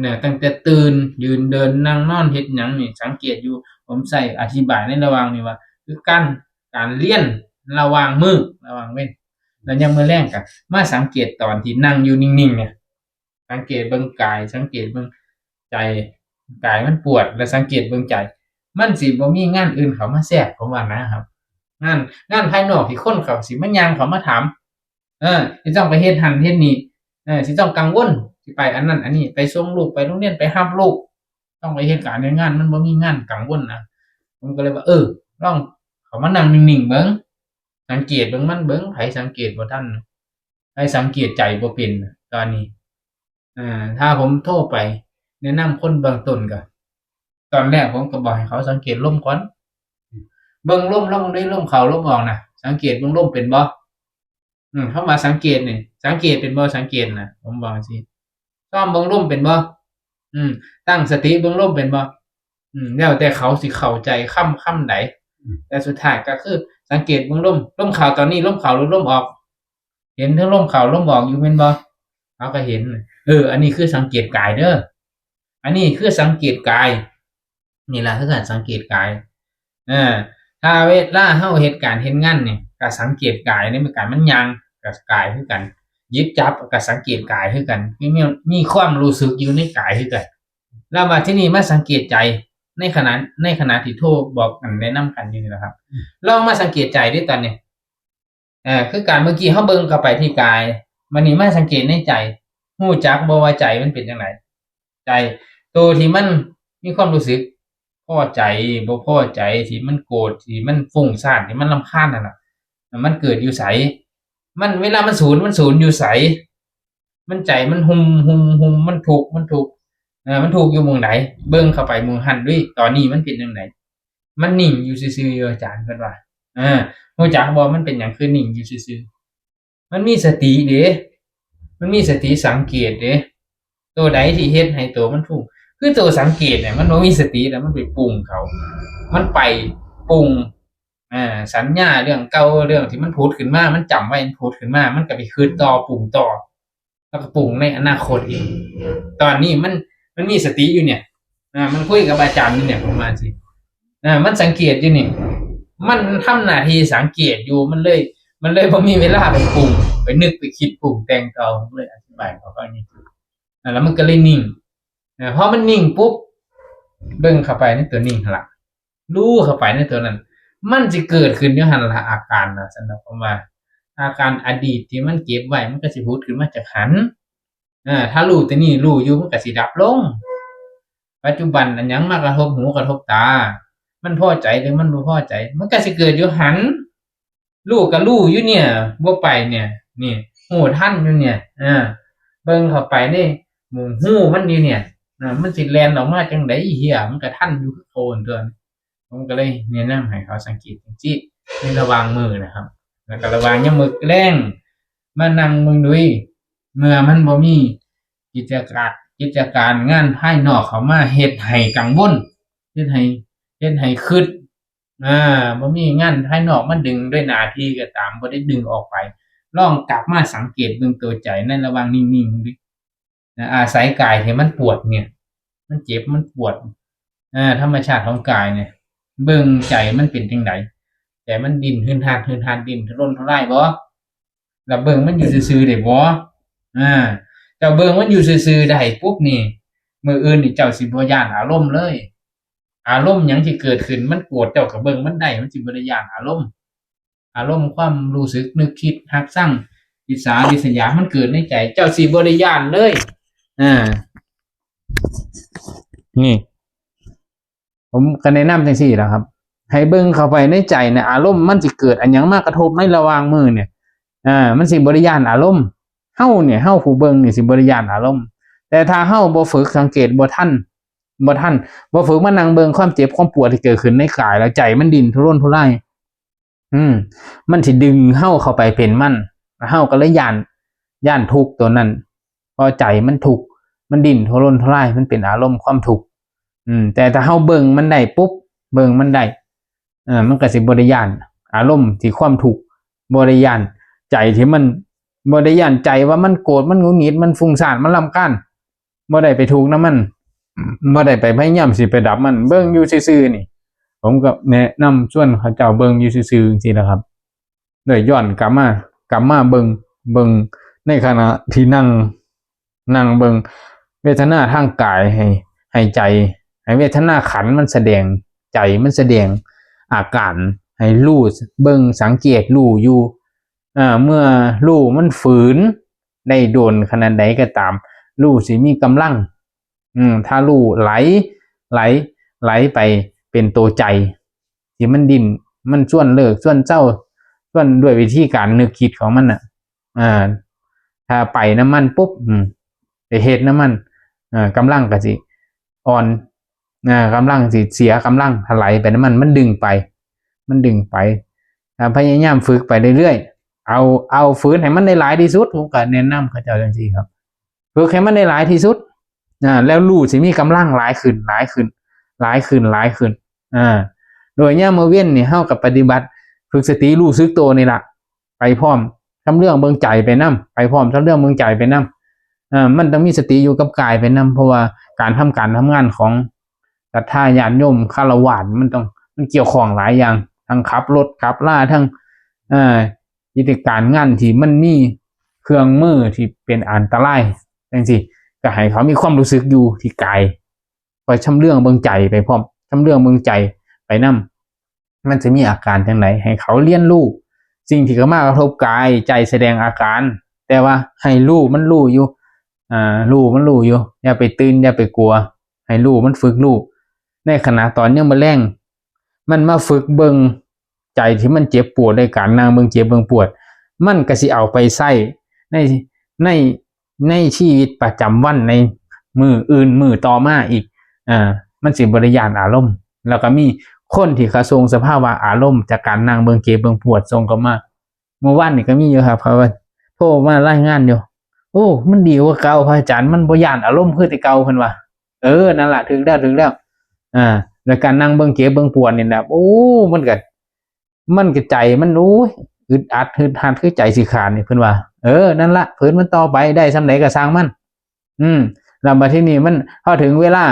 ເນາະ ຕັ້ງແຕ່ຕື່ນ ຢືນ ເດີນ ນັ່ງ ນອນ ເຮັດຫຍັງນີ້ ສັງເກດຢູ່ ຜົມໃຊ້ອະທິບາຍໃນລະຫວ່າງນີ້ວ່າ ຄືການ ການລຽນລະຫວ່າງມື້ ລະຫວ່າງເວັນ ແລ້ວຍາມມື້ແລງກໍມາສັງເກດຕອນທີ່ນັ່ງຢູ່ນິ່ງໆ ນີ້ ສັງເກດເບິ່ງກາຍ ສັງເກດເບິ່ງໃຈ ກາຍມັນປວດ ແລ້ວສັງເກດເບິ່ງໃຈ ມັນຊິບໍ່ມີງານອື່ນເຂົ້າມາແຊກ ຜົມວ່ານະຄັບ ງານ ງານພາຍນອກທີ່ຄົນເຂົາຊິມາຍ່າງເຂົ້າມາຖາມ ເອີ ຊິຕ້ອງໄປເຮັດຫັ້ນເຮັດນີ້ ເອີ ຊິຕ້ອງກັງວົນ ຊິໄປອັນນັ້ນອັນນີ້ ໄປສົ່ງລູກໄປໂຮງຮຽນ ໄປຮັບລູກ ຕ້ອງໄປເຮັດການເຮັດງານ ມັນບໍ່ມີງານກັງວົນນະ ຜົມກໍເລີຍວ່າ ເອີ ລອງເຂົ້າມານັ່ງນິ່ງໆເບິ່ງ ສັງເກດເບິ່ງມັນເບິ່ງ ໃຜສັງເກດບໍ່ທັນ ໃຜສັງເກດໃຈບໍ່ເປັນ ຕອນນີ້ ເອີ ຖ້າຜົມໂທໄປແນະນຳຄົນເບື້ອງຕົ້ນ ກໍຕອນແລກຜົມກໍບອກໃຫ້ເຂົາສັງເກດລົມກ່ອນ ເບິ່ງລົມ ລອງເບິ່ງເດ້ ລົມເຂົ້າລົມອອກນະ ສັງເກດເບິ່ງລົມເປັນບໍ່? ອືມ ຄຳວ່າສັງເກດນີ້ ສັງເກດເປັນບໍ່? ສັງເກດນະ ຜົມບອກຈັ່ງຊີ້ ຊອມເບິ່ງລົມເປັນບໍ່? ອືມ ຕັ້ງສະຕິເບິ່ງລົມເປັນບໍ່? ອືມ ແລ້ວແຕ່ເຂົາຊິເຂົ້າໃຈຄຳ ຄຳໃດ ອືມ ແຕ່ສຸດທ້າຍກໍຄືສັງເກດເບິ່ງລົມ ລົມເຂົ້າຕອນນີ້ ລົມເຂົ້າຫຼືລົມອອກ? ເຫັນເຖິງລົມເຂົ້າລົມອອກຢູ່ແມ່ນບໍ່? ເຮົາກໍເຫັນ ເອີ ອັນນີ້ຄືສັງເກດກາຍເດີ ອັນນີ້ຄືສັງເກດກາຍ ນີ້ລະຄືການສັງເກດກາຍ ເອີ ຖ້າເວລາເຮົາເຮັດການເຮັດງານນີ້ ກະສັງເກດກາຍໃນເມື່ອກາຍມັນຍ່າງ ກະກາຍຄືກັນ, ຫຍິບຈັບກະສັງເກດກາຍຄືກັນ, ມີ ມີຄວາມຮູ້ສຶກຢູ່ໃນກາຍຄືກັນ. ແລ້ວມາທີນີ້ມາສັງເກດໃຈໃນຂະນະ ໃນຂະນະທີ່ໂທບອກ ອັນ ແນະນຳກັນຢູ່ນີ້ລະຄັບ. ອືມ ລອງມາສັງເກດໃຈເດ້ຕອນນີ້. ເອີ ຄືການເມື່ອກີ້ເຮົາເບິ່ງເຂົ້າໄປທີ່ກາຍ, ບາດນີ້ມາສັງເກດໃນໃຈ, ຮູ້ຈັກບໍ່ວ່າໃຈມັນເປັນຈັ່ງໃດ? ໃຈ ໂຕທີ່ມັນມີຄວາມຮູ້ສຶກພໍໃຈ ບໍ່ພໍໃຈ, ທີ່ມັນໂກດ, ທີ່ມັນຟຸ້ງຊານ, ທີ່ມັນລຳຄານນັ້ນນະ, ມັນເກີດຢູ່ໃສ? ມັນ ເວລາມັນສູນ, ມັນສູນຢູ່ໃສ? ມັນໃຈມັນຫຸ່ມ ຫຸ່ມ ຫຸ່ມ ມັນທຸກ ມັນທຸກ ເອີ ມັນທຸກຢູ່ໝ່ອງໃດ? ເບິ່ງເຂົ້າໄປໝ່ອງຫັ້ນດຸ. ຕອນນີ້ມັນເປັນຈັ່ງໃດ? ມັນນິ່ງຢູ່ຊື່ໆຢູ່ ອາຈານເພິ່ນວ່າ. ເອີ ຮູ້ຈັກບໍ່ ມັນເປັນຫຍັງຄືນິ່ງຢູ່ຊື່ໆ? ມັນມີສະຕິເດ້, ມັນມີສະຕິສັງເກດເດ້. ໂຕໃດທີ່ເຮັດໃຫ້ໂຕມັນຟຸ້ງ? ຄືໂຕສັງເກດນີ້ ມັນບໍ່ມີສະຕິແລ້ວ ມັນໄປປຸງເຂົາ, ມັນໄປປຸງ ເອີ ສັນຍາເລື່ອງເກົ່າ ເລື່ອງທີ່ມັນຜຸດຂຶ້ນມາ, ມັນຈຳໄວ້ ມັນຜຸດຂຶ້ນມາ, ມັນກໍໄປຄິດຕໍ່ ປຸງຕໍ່ ແລ້ວກໍປຸງໃນອະນາຄົດອີກ. ຕອນນີ້ມັນ ມັນມີສະຕິຢູ່ນີ້, ເອີ ມັນຄຸຍກັບອາຈານຢູ່ນີ້ ປະມານຊີ້. ເອີ ມັນສັງເກດຢູ່ນີ້, ມັນທຳໜ້າທີ່ສັງເກດຢູ່, ມັນເລີຍ ມັນເລີຍບໍ່ມີເວລາໄປປຸງ ໄປນຶກ ໄປຄິດ ປຸງແຕ່ງຕໍ່. ເລີຍອະທິບາຍເຂົາວ່ານີ້ ແລ້ວມັນກໍເລີຍນິ່ງ. ເອີ ພໍມັນນິ່ງປຸບ ເບິ່ງເຂົ້າໄປໃນຕົວນີ້ຫັ້ນລະ, ຮູ້ເຂົ້າໄປໃນຕົວນັ້ນ, ມັນຊິເກີດຂຶ້ນຢູ່ຫັ້ນລະ ອາການນະ. ສຳລັບຄຳວ່າ ອາການອະດີດທີ່ມັນເກັບໄວ້ ມັນກໍຊິຜຸດຂຶ້ນມາຈາກຫັ້ນ. ເອີ ຖ້າຮູ້ຕົວນີ້ ຮູ້ຢູ່ ມັນກໍຊິດັບລົງ. ປັດຈຸບັນອັນຫຍັງມາກະທົບຫູກະທົບຕາ, ມັນພໍໃຈ ຫຼື ມັນບໍ່ພໍໃຈ, ມັນກໍຊິເກີດຢູ່ຫັ້ນ. ຮູ້ກໍຮູ້ຢູ່ນີ້ ບໍ່ໄປນີ້, ນີ້ ຮູ້ທັນຢູ່ນີ້. ເອີ ເບິ່ງເຂົ້າໄປໃນໝູ່ຮູມັນຢູ່ນີ້, ເອີ ມັນຊິແລ່ນອອກມາຈັ່ງໃດ? ເຫ້ຍ ມັນກໍທັນຢູ່ຄືເກົ່າຕົວະ. ຜົມກໍເລີຍແນະນຳໃຫ້ເຂົາສັງເກດຈັ່ງຊີ້ ໃນລະຫວ່າງມື້ນະຄັບ. ແລ້ວກໍລະຫວ່າງຍາມມື້ແລງ ມານັ່ງເບິ່ງດຸຍ, ເມື່ອມັນບໍ່ມີກິດຈະການ ກິດຈະການງານພາຍນອກເຂົ້າມາເຮັດໃຫ້ກັງວົນ, ເຮັດໃຫ້ ເຮັດໃຫ້ຄຶດ ອາ ບໍ່ມີງານພາຍນອກມາດຶງ ດ້ວຍໜ້າທີ່ກໍຕາມ ບໍ່ໄດ້ດຶງອອກໄປ, ລອງກັບມາສັງເກດເບິ່ງຕົວໃຈໃນລະຫວ່າງນິ່ງໆ ອາໄສກາຍທີ່ມັນປວດນີ້ ມັນເຈັບ ມັນປວດ ອາ ທຳມະຊາດຂອງກາຍນີ້ ເບິ່ງໃຈມັນເປັນຈັ່ງໃດ? ໃຈມັນດີ້ນຮືນຮານ ຮືນຮານ ດີ້ນທຸລົນທຸລາຍບໍ່? ລະເບິ່ງມັນຢູ່ຊື່ໆໄດ້ບໍ່? ອາ ເຈົ້າເບິ່ງມັນຢູ່ຊື່ໆໄດ້ປຸບນີ້ ມື້ອື່ນນີ້ເຈົ້າຊິບໍ່ຢ້ານອາລົມເລີຍ. ອາລົມຫຍັງທີ່ເກີດຂຶ້ນ ມັນໂກດ ເຈົ້າກໍເບິ່ງມັນໄດ້ ມັນຊິບໍ່ໄດ້ຢ້ານອາລົມ. ອາລົມຄວາມຮູ້ສຶກນຶກຄິດ ຮັກຊັງ ອິດສາ ລິສຍາ ມັນເກີດໃນໃຈ ເຈົ້າຊິບໍ່ໄດ້ຢ້ານເລີຍ. ອາ ນີ້ ຜົມກໍແນະນຳຈັ່ງຊີ້ລະຄັບ ໃຫ້ເບິ່ງເຂົ້າໄປໃນໃຈນະ ອາລົມມັນຊິເກີດອັນຫຍັງມາກະທົບໃນລະຫວ່າງມື້ນີ້ ອາ ມັນຊິບໍ່ໄດ້ຢ້ານອາລົມ. ເຮົານີ້ ເຮົາຜູ້ເບິ່ງນີ້ຊິບໍ່ໄດ້ຢ້ານອາລົມ. ແຕ່ຖ້າເຮົາບໍ່ຝຶກສັງເກດ ບໍ່ທັນ ບໍ່ທັນ ບໍ່ຝຶກມານັ່ງເບິ່ງຄວາມເຈັບຄວາມປວດທີ່ເກີດຂຶ້ນໃນກາຍ ແລ້ວໃຈມັນດີ້ນທຸລົນທຸລາຍ ອືມ ມັນຊິດຶງເຮົາເຂົ້າໄປເປັນມັນ ເຮົາກໍເລີຍຢ້ານ ຢ້ານທຸກຕົວນັ້ນ. ເພາະໃຈມັນທຸກ ມັນດີ້ນທຸລົນທຸລາຍ ມັນເປັນອາລົມຄວາມທຸກ. ອືມ ແຕ່ຖ້າເຮົາເບິ່ງມັນໄດ້ປຸບ ເບິ່ງມັນໄດ້ ເອີ ມັນກໍຊິບໍ່ໄດ້ຢ້ານອາລົມທີ່ຄວາມທຸກ ບໍ່ໄດ້ຢ້ານໃຈທີ່ມັນ ບໍ່ໄດ້ຢ້ານໃຈວ່າມັນໂກດ ມັນຫງຸດຫງິດ ມັນຟຸ້ງຊານ ມັນລຳຄານ. ບໍ່ໄດ້ໄປທຸກນຳມັນ ບໍ່ໄດ້ໄປພະຍາຍາມຊິໄປດັບມັນ ເບິ່ງຢູ່ຊື່ໆນີ້. ຜົມກໍແນະນຳຊວນເຂົາເຈົ້າເບິ່ງຢູ່ຊື່ໆຈັ່ງຊີ້ລະຄັບ ໂດຍຍ້ອນກັບມາ ກັບມາເບິ່ງ ເບິ່ງໃນຂະນະທີ່ນັ່ງ ນັ່ງເບິ່ງເວທະນາທາງກາຍ ໃຫ້ ໃຫ້ໃຈ ໃຫ້ເວທະນາຂັນມັນສະແດງ ໃຈມັນສະແດງອາການ ໃຫ້ຮູ້ເບິ່ງ ສັງເກດຮູ້ຢູ່. ອາ ເມື່ອຮູ້ມັນຝືນໄດ້ດົນຂະໜາດໃດກໍຕາມ ຮູ້ຊິມີກຳລັງ. ອືມ ຖ້າຮູ້ໄຫຼ ໄຫຼ ໄຫຼໄປເປັນໂຕໃຈ ທີ່ມັນດີ້ນ ມັນຊວນເລີກ ຊວນເຊົາ ຊວນ ດ້ວຍວິທີການນຶກຄິດຂອງມັນນະ ອາ ຖ້າໄປນຳມັນປຸບ ອືມ ໄປເຮັດນຳມັນ ອາ ກຳລັງກໍຊິອ່ອນ ອາ ກຳລັງຊິເສຍກຳລັງ ຖ້າໄຫຼໄປນຳມັນ ມັນດຶງໄປ ມັນດຶງໄປ. ຖ້າພະຍາຍາມຝຶກໄປເລື້ອຍໆ ເອົາ ເອົາຝືນໃຫ້ມັນໄດ້ຫຼາຍທີ່ສຸດ ຜົມກໍແນະນຳເຂົາເຈົ້າຈັ່ງຊີ້ຄັບ. ຝຶກໃຫ້ມັນໄດ້ຫຼາຍທີ່ສຸດ ອາ ແລ້ວຮູ້ຊິມີກຳລັງຫຼາຍຂຶ້ນ ຫຼາຍຂຶ້ນ ຫຼາຍຂຶ້ນ ຫຼາຍຂຶ້ນ ອາ ໂດຍຍາມມື້ເວັນນີ້ ເຮົາກໍປະຕິບັດ ຝຶກສະຕິຮູ້ສຶກໂຕນີ້ລະ ໄປພ້ອມ ຊຳເລື່ອງເບິ່ງໃຈໄປນຳ ໄປພ້ອມ ຊຳເລື່ອງເບິ່ງໃຈໄປນຳ. ເອີ ມັນຕ້ອງມີສະຕິຢູ່ກັບກາຍໄປນຳ ເພາະວ່າການທຳການທຳງານຂອງສັດທາຍາດໂຍມຄາລະວາດ ມັນຕ້ອງ ມັນກ່ຽວຂ້ອງຫຼາຍຢ່າງ ທັງຂັບລົດຂັບລາ ທັງ ເອີ ກິດຈະການງານທີ່ມັນມີເຄື່ອງມືທີ່ເປັນອັນຕະລາຍຈັ່ງຊີ້ ກໍໃຫ້ເຂົາມີຄວາມຮູ້ສຶກຢູ່ທີ່ກາຍ ຄອຍຊຳເລື່ອງເບິ່ງໃຈໄປພ້ອມ ຊຳເລື່ອງເບິ່ງໃຈໄປນຳ ມັນຈະມີອາການຈັ່ງໃດ ໃຫ້ເຂົາຮຽນຮູ້ສິ່ງທີ່ເຂົ້າມາກະທົບກາຍ ໃຈສະແດງອາການ ແຕ່ວ່າໃຫ້ຮູ້ມັນຮູ້ຢູ່ ອ່າ ຮູ້ມັນຮູ້ຢູ່ ຢ່າໄປຕື່ນ ຢ່າໄປກົວ ໃຫ້ຮູ້ມັນຝຶກຮູ້ ໃນຂະນະຕອນຍາມມື້ແລງ ມັນມາຝຶກເບິ່ງໃຈທີ່ມັນເຈັບປວດ ໃນການນັ່ງເບິ່ງເຈັບເບິ່ງປວດ ມັນກະຊິເອົາໄປໃຊ້ໃນ ໃນ ໃນຊີວິດປະຈຳວັນໃນມື້ອື່ນມື້ຕໍ່ມາອີກ ເອີ ມັນຊິບໍ່ໄດ້ຢ້ານອາລົມ ແລ້ວກໍມີຄົນທີ່ເຂົາສົ່ງສະພາວະອາລົມຈາກການນັ່ງເບິ່ງເຈັບເບິ່ງປວດສົ່ງເຂົ້າມາ ມື້ວານນີ້ກໍມີຢູ່ຄັບ ເຂົາວ່າໂທມາລາຍງານຢູ່ ໂອ້ ມັນດີກວ່າເກົ່າພະອາຈານ ມັນບໍ່ຢ້ານອາລົມຄືແຕ່ເກົ່າ ເພິ່ນວ່າ ເອີ ນັ້ນລະ ຖືກແລ້ວ ຖືກແລ້ວ ອ່າ ແລ້ວການນັ່ງເບິ່ງເຈັບເບິ່ງປວດນີ້ນະ ໂອ້ ມັນກໍ ມັນກໍໃຈມັນ ໂອ້ຍ ອຶດອັດຮຶດຮັດ ຄືໃຈຊິຂາດນີ້ ເພິ່ນວ່າ ເອີ ນັ້ນລະ ຝືນມັນຕໍ່ໄປ ໄດ້ສ່ຳໃດກໍຊ່າງມັນ ອືມ ແລ້ວບັດທີນີ້ມັນ ພໍເຖິງເວລາ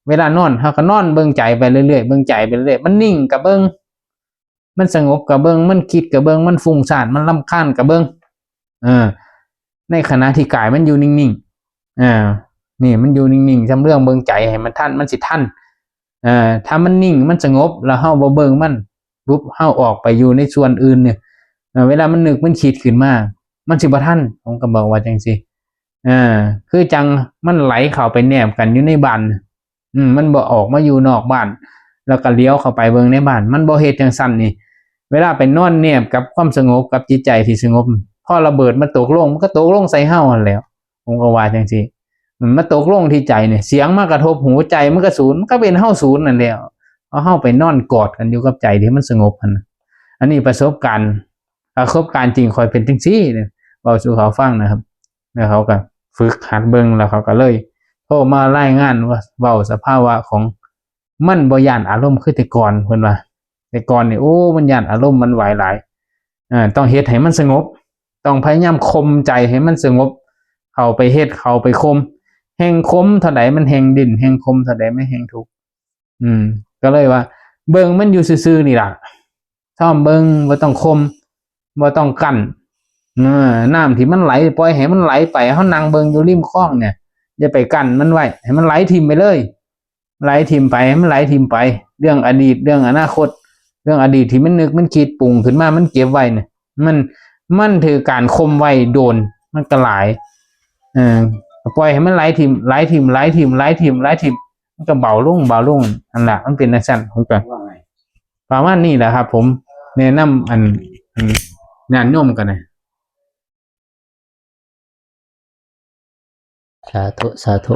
ເວລານອນ ເຮົາກໍນອນເບິ່ງໃຈໄປເລື້ອຍໆ ເບິ່ງໃຈໄປເລື້ອຍໆ ມັນນິ່ງກໍເບິ່ງ ມັນສະຫງົບກໍເບິ່ງ ມັນຄິດກໍເບິ່ງ ມັນຟຸ້ງສ້ານ ມັນລຳຄານກໍເບິ່ງ ເອີ ໃນຂະນະທີ່ກາຍມັນຢູ່ນິ່ງໆ ເອີ ນີ້ມັນຢູ່ນິ່ງໆ ຊຳເລື່ອງເບິ່ງໃຈໃຫ້ມັນທັນ ມັນຊິທັນ ເອີ ຖ້າມັນນິ່ງ ມັນສະຫງົບ ແລ້ວເຮົາບໍ່ເບິ່ງມັນປຸບ ເຮົາອອກໄປຢູ່ໃນສ່ວນອື່ນນີ້ ເອີ ເວລາມັນນຶກມັນຄິດຂຶ້ນມາ ມັນຊິບໍ່ທັນ ຜົມກໍບອກວ່າຈັ່ງຊີ້ ເອີ ຄືຈັ່ງມັນໄຫຼເຂົ້າໄປແນບກັນຢູ່ໃນບ້ານ ອືມ ມັນບໍ່ອອກມາຢູ່ນອກບ້ານ ແລ້ວກໍຫຼຽວເຂົ້າໄປເບິ່ງໃນບ້ານ ມັນບໍ່ເຮັດຈັ່ງຊັ້ນນີ້ ເວລາໄປນອນແນບກັບຄວາມສະຫງົບ ກັບຈິດໃຈທີ່ສະຫງົບ ພໍລະເບີດມັນຕົກລົງ ມັນກໍຕົກລົງໃສ່ເຮົາຫັ້ນແຫຼ້ວ ຜົມກໍວ່າຈັ່ງຊີ້ ມັນມາຕົກລົງທີ່ໃຈນີ້ ສຽງມາກະທົບຫູ ໃຈມັນກໍສູນ ມັນກໍເປັນເຮົາສູນນັ້ນແຫຼ້ວ ເພາະເຮົາໄປນອນກອດກັນຢູ່ກັບໃຈທີ່ມັນສະຫງົບຫັ້ນ ອັນນີ້ປະສົບການ ປະສົບການຈິງຂ້ອຍເປັນຈັ່ງຊີ້ ເວົ້າສູ່ເຂົາຟັງນະຄັບ ແລ້ວເຂົາກໍຝຶກຫັດເບິ່ງ ແລ້ວເຂົາກໍເລີຍໂທມາລາຍງານວ່າ ເວົ້າສະພາວະຂອງ ມັນບໍ່ຢ້ານອາລົມຄືແຕ່ກ່ອນ ເພິ່ນວ່າ ແຕ່ກ່ອນນີ້ ໂອ້ ມັນຢ້ານອາລົມ ມັນໄຫວຫຼາຍ ເອີ ຕ້ອງເຮັດໃຫ້ມັນສະຫງົບ ຕ້ອງພະຍາຍາມຂົ່ມໃຈໃຫ້ມັນສະຫງົບ ເຂົ້າໄປເຮັດ ເຂົ້າໄປຂົ່ມ ແຮ່ງຂົ່ມເທົ່າໃດມັນແຮ່ງດິ້ນ ແຮ່ງຂົ່ມເທົ່າໃດມັນແຮ່ງທຸກ ອືມ ກໍເລີຍວ່າ ເບິ່ງມັນຢູ່ຊື່ໆນີ້ລະ ຊອມເບິ່ງ ບໍ່ຕ້ອງຂົ່ມ ບໍ່ຕ້ອງກັ້ນ ເອີ ນ້ຳທີ່ມັນໄຫຼ ປ່ອຍໃຫ້ມັນໄຫຼໄປ ເຮົານັ່ງເບິ່ງຢູ່ລິມຄອງນີ້ ຢ່າໄປກັ້ນມັນໄວ້ ໃຫ້ມັນໄຫຼຖິ້ມໄປເລີຍ ໄຫຼຖິ້ມໄປ ໃຫ້ມັນໄຫຼຖິ້ມໄປ ເລື່ອງອະດີດ ເລື່ອງອະນາຄົດ ເລື່ອງອະດີດທີ່ມັນນຶກ ມັນຄິດ ປຸງຂຶ້ນມາ ມັນເກັບໄວ້ນີ້ ມັນ ມັນຖືກການຂົ່ມໄວ້ໂດນ ມັນກໍຫຼາຍ ເອີ ກໍປ່ອຍໃຫ້ມັນໄຫຼຖິ້ມ ໄຫຼຖິ້ມ ໄຫຼຖິ້ມ ໄຫຼຖິ້ມ ໄຫຼຖິ້ມ ມັນກໍເບົາລົງ ເບົາລົງ ຫັ້ນລະ ມັນເປັນຈັ່ງຊັ້ນ ຜົມກໍ ປະມານນີ້ແຫຼະຄັບ ຜົມແນະນຳ ອັນ ອັນ ຍາດໂຍມກໍໄດ້ ສາທຸ ສາທຸ.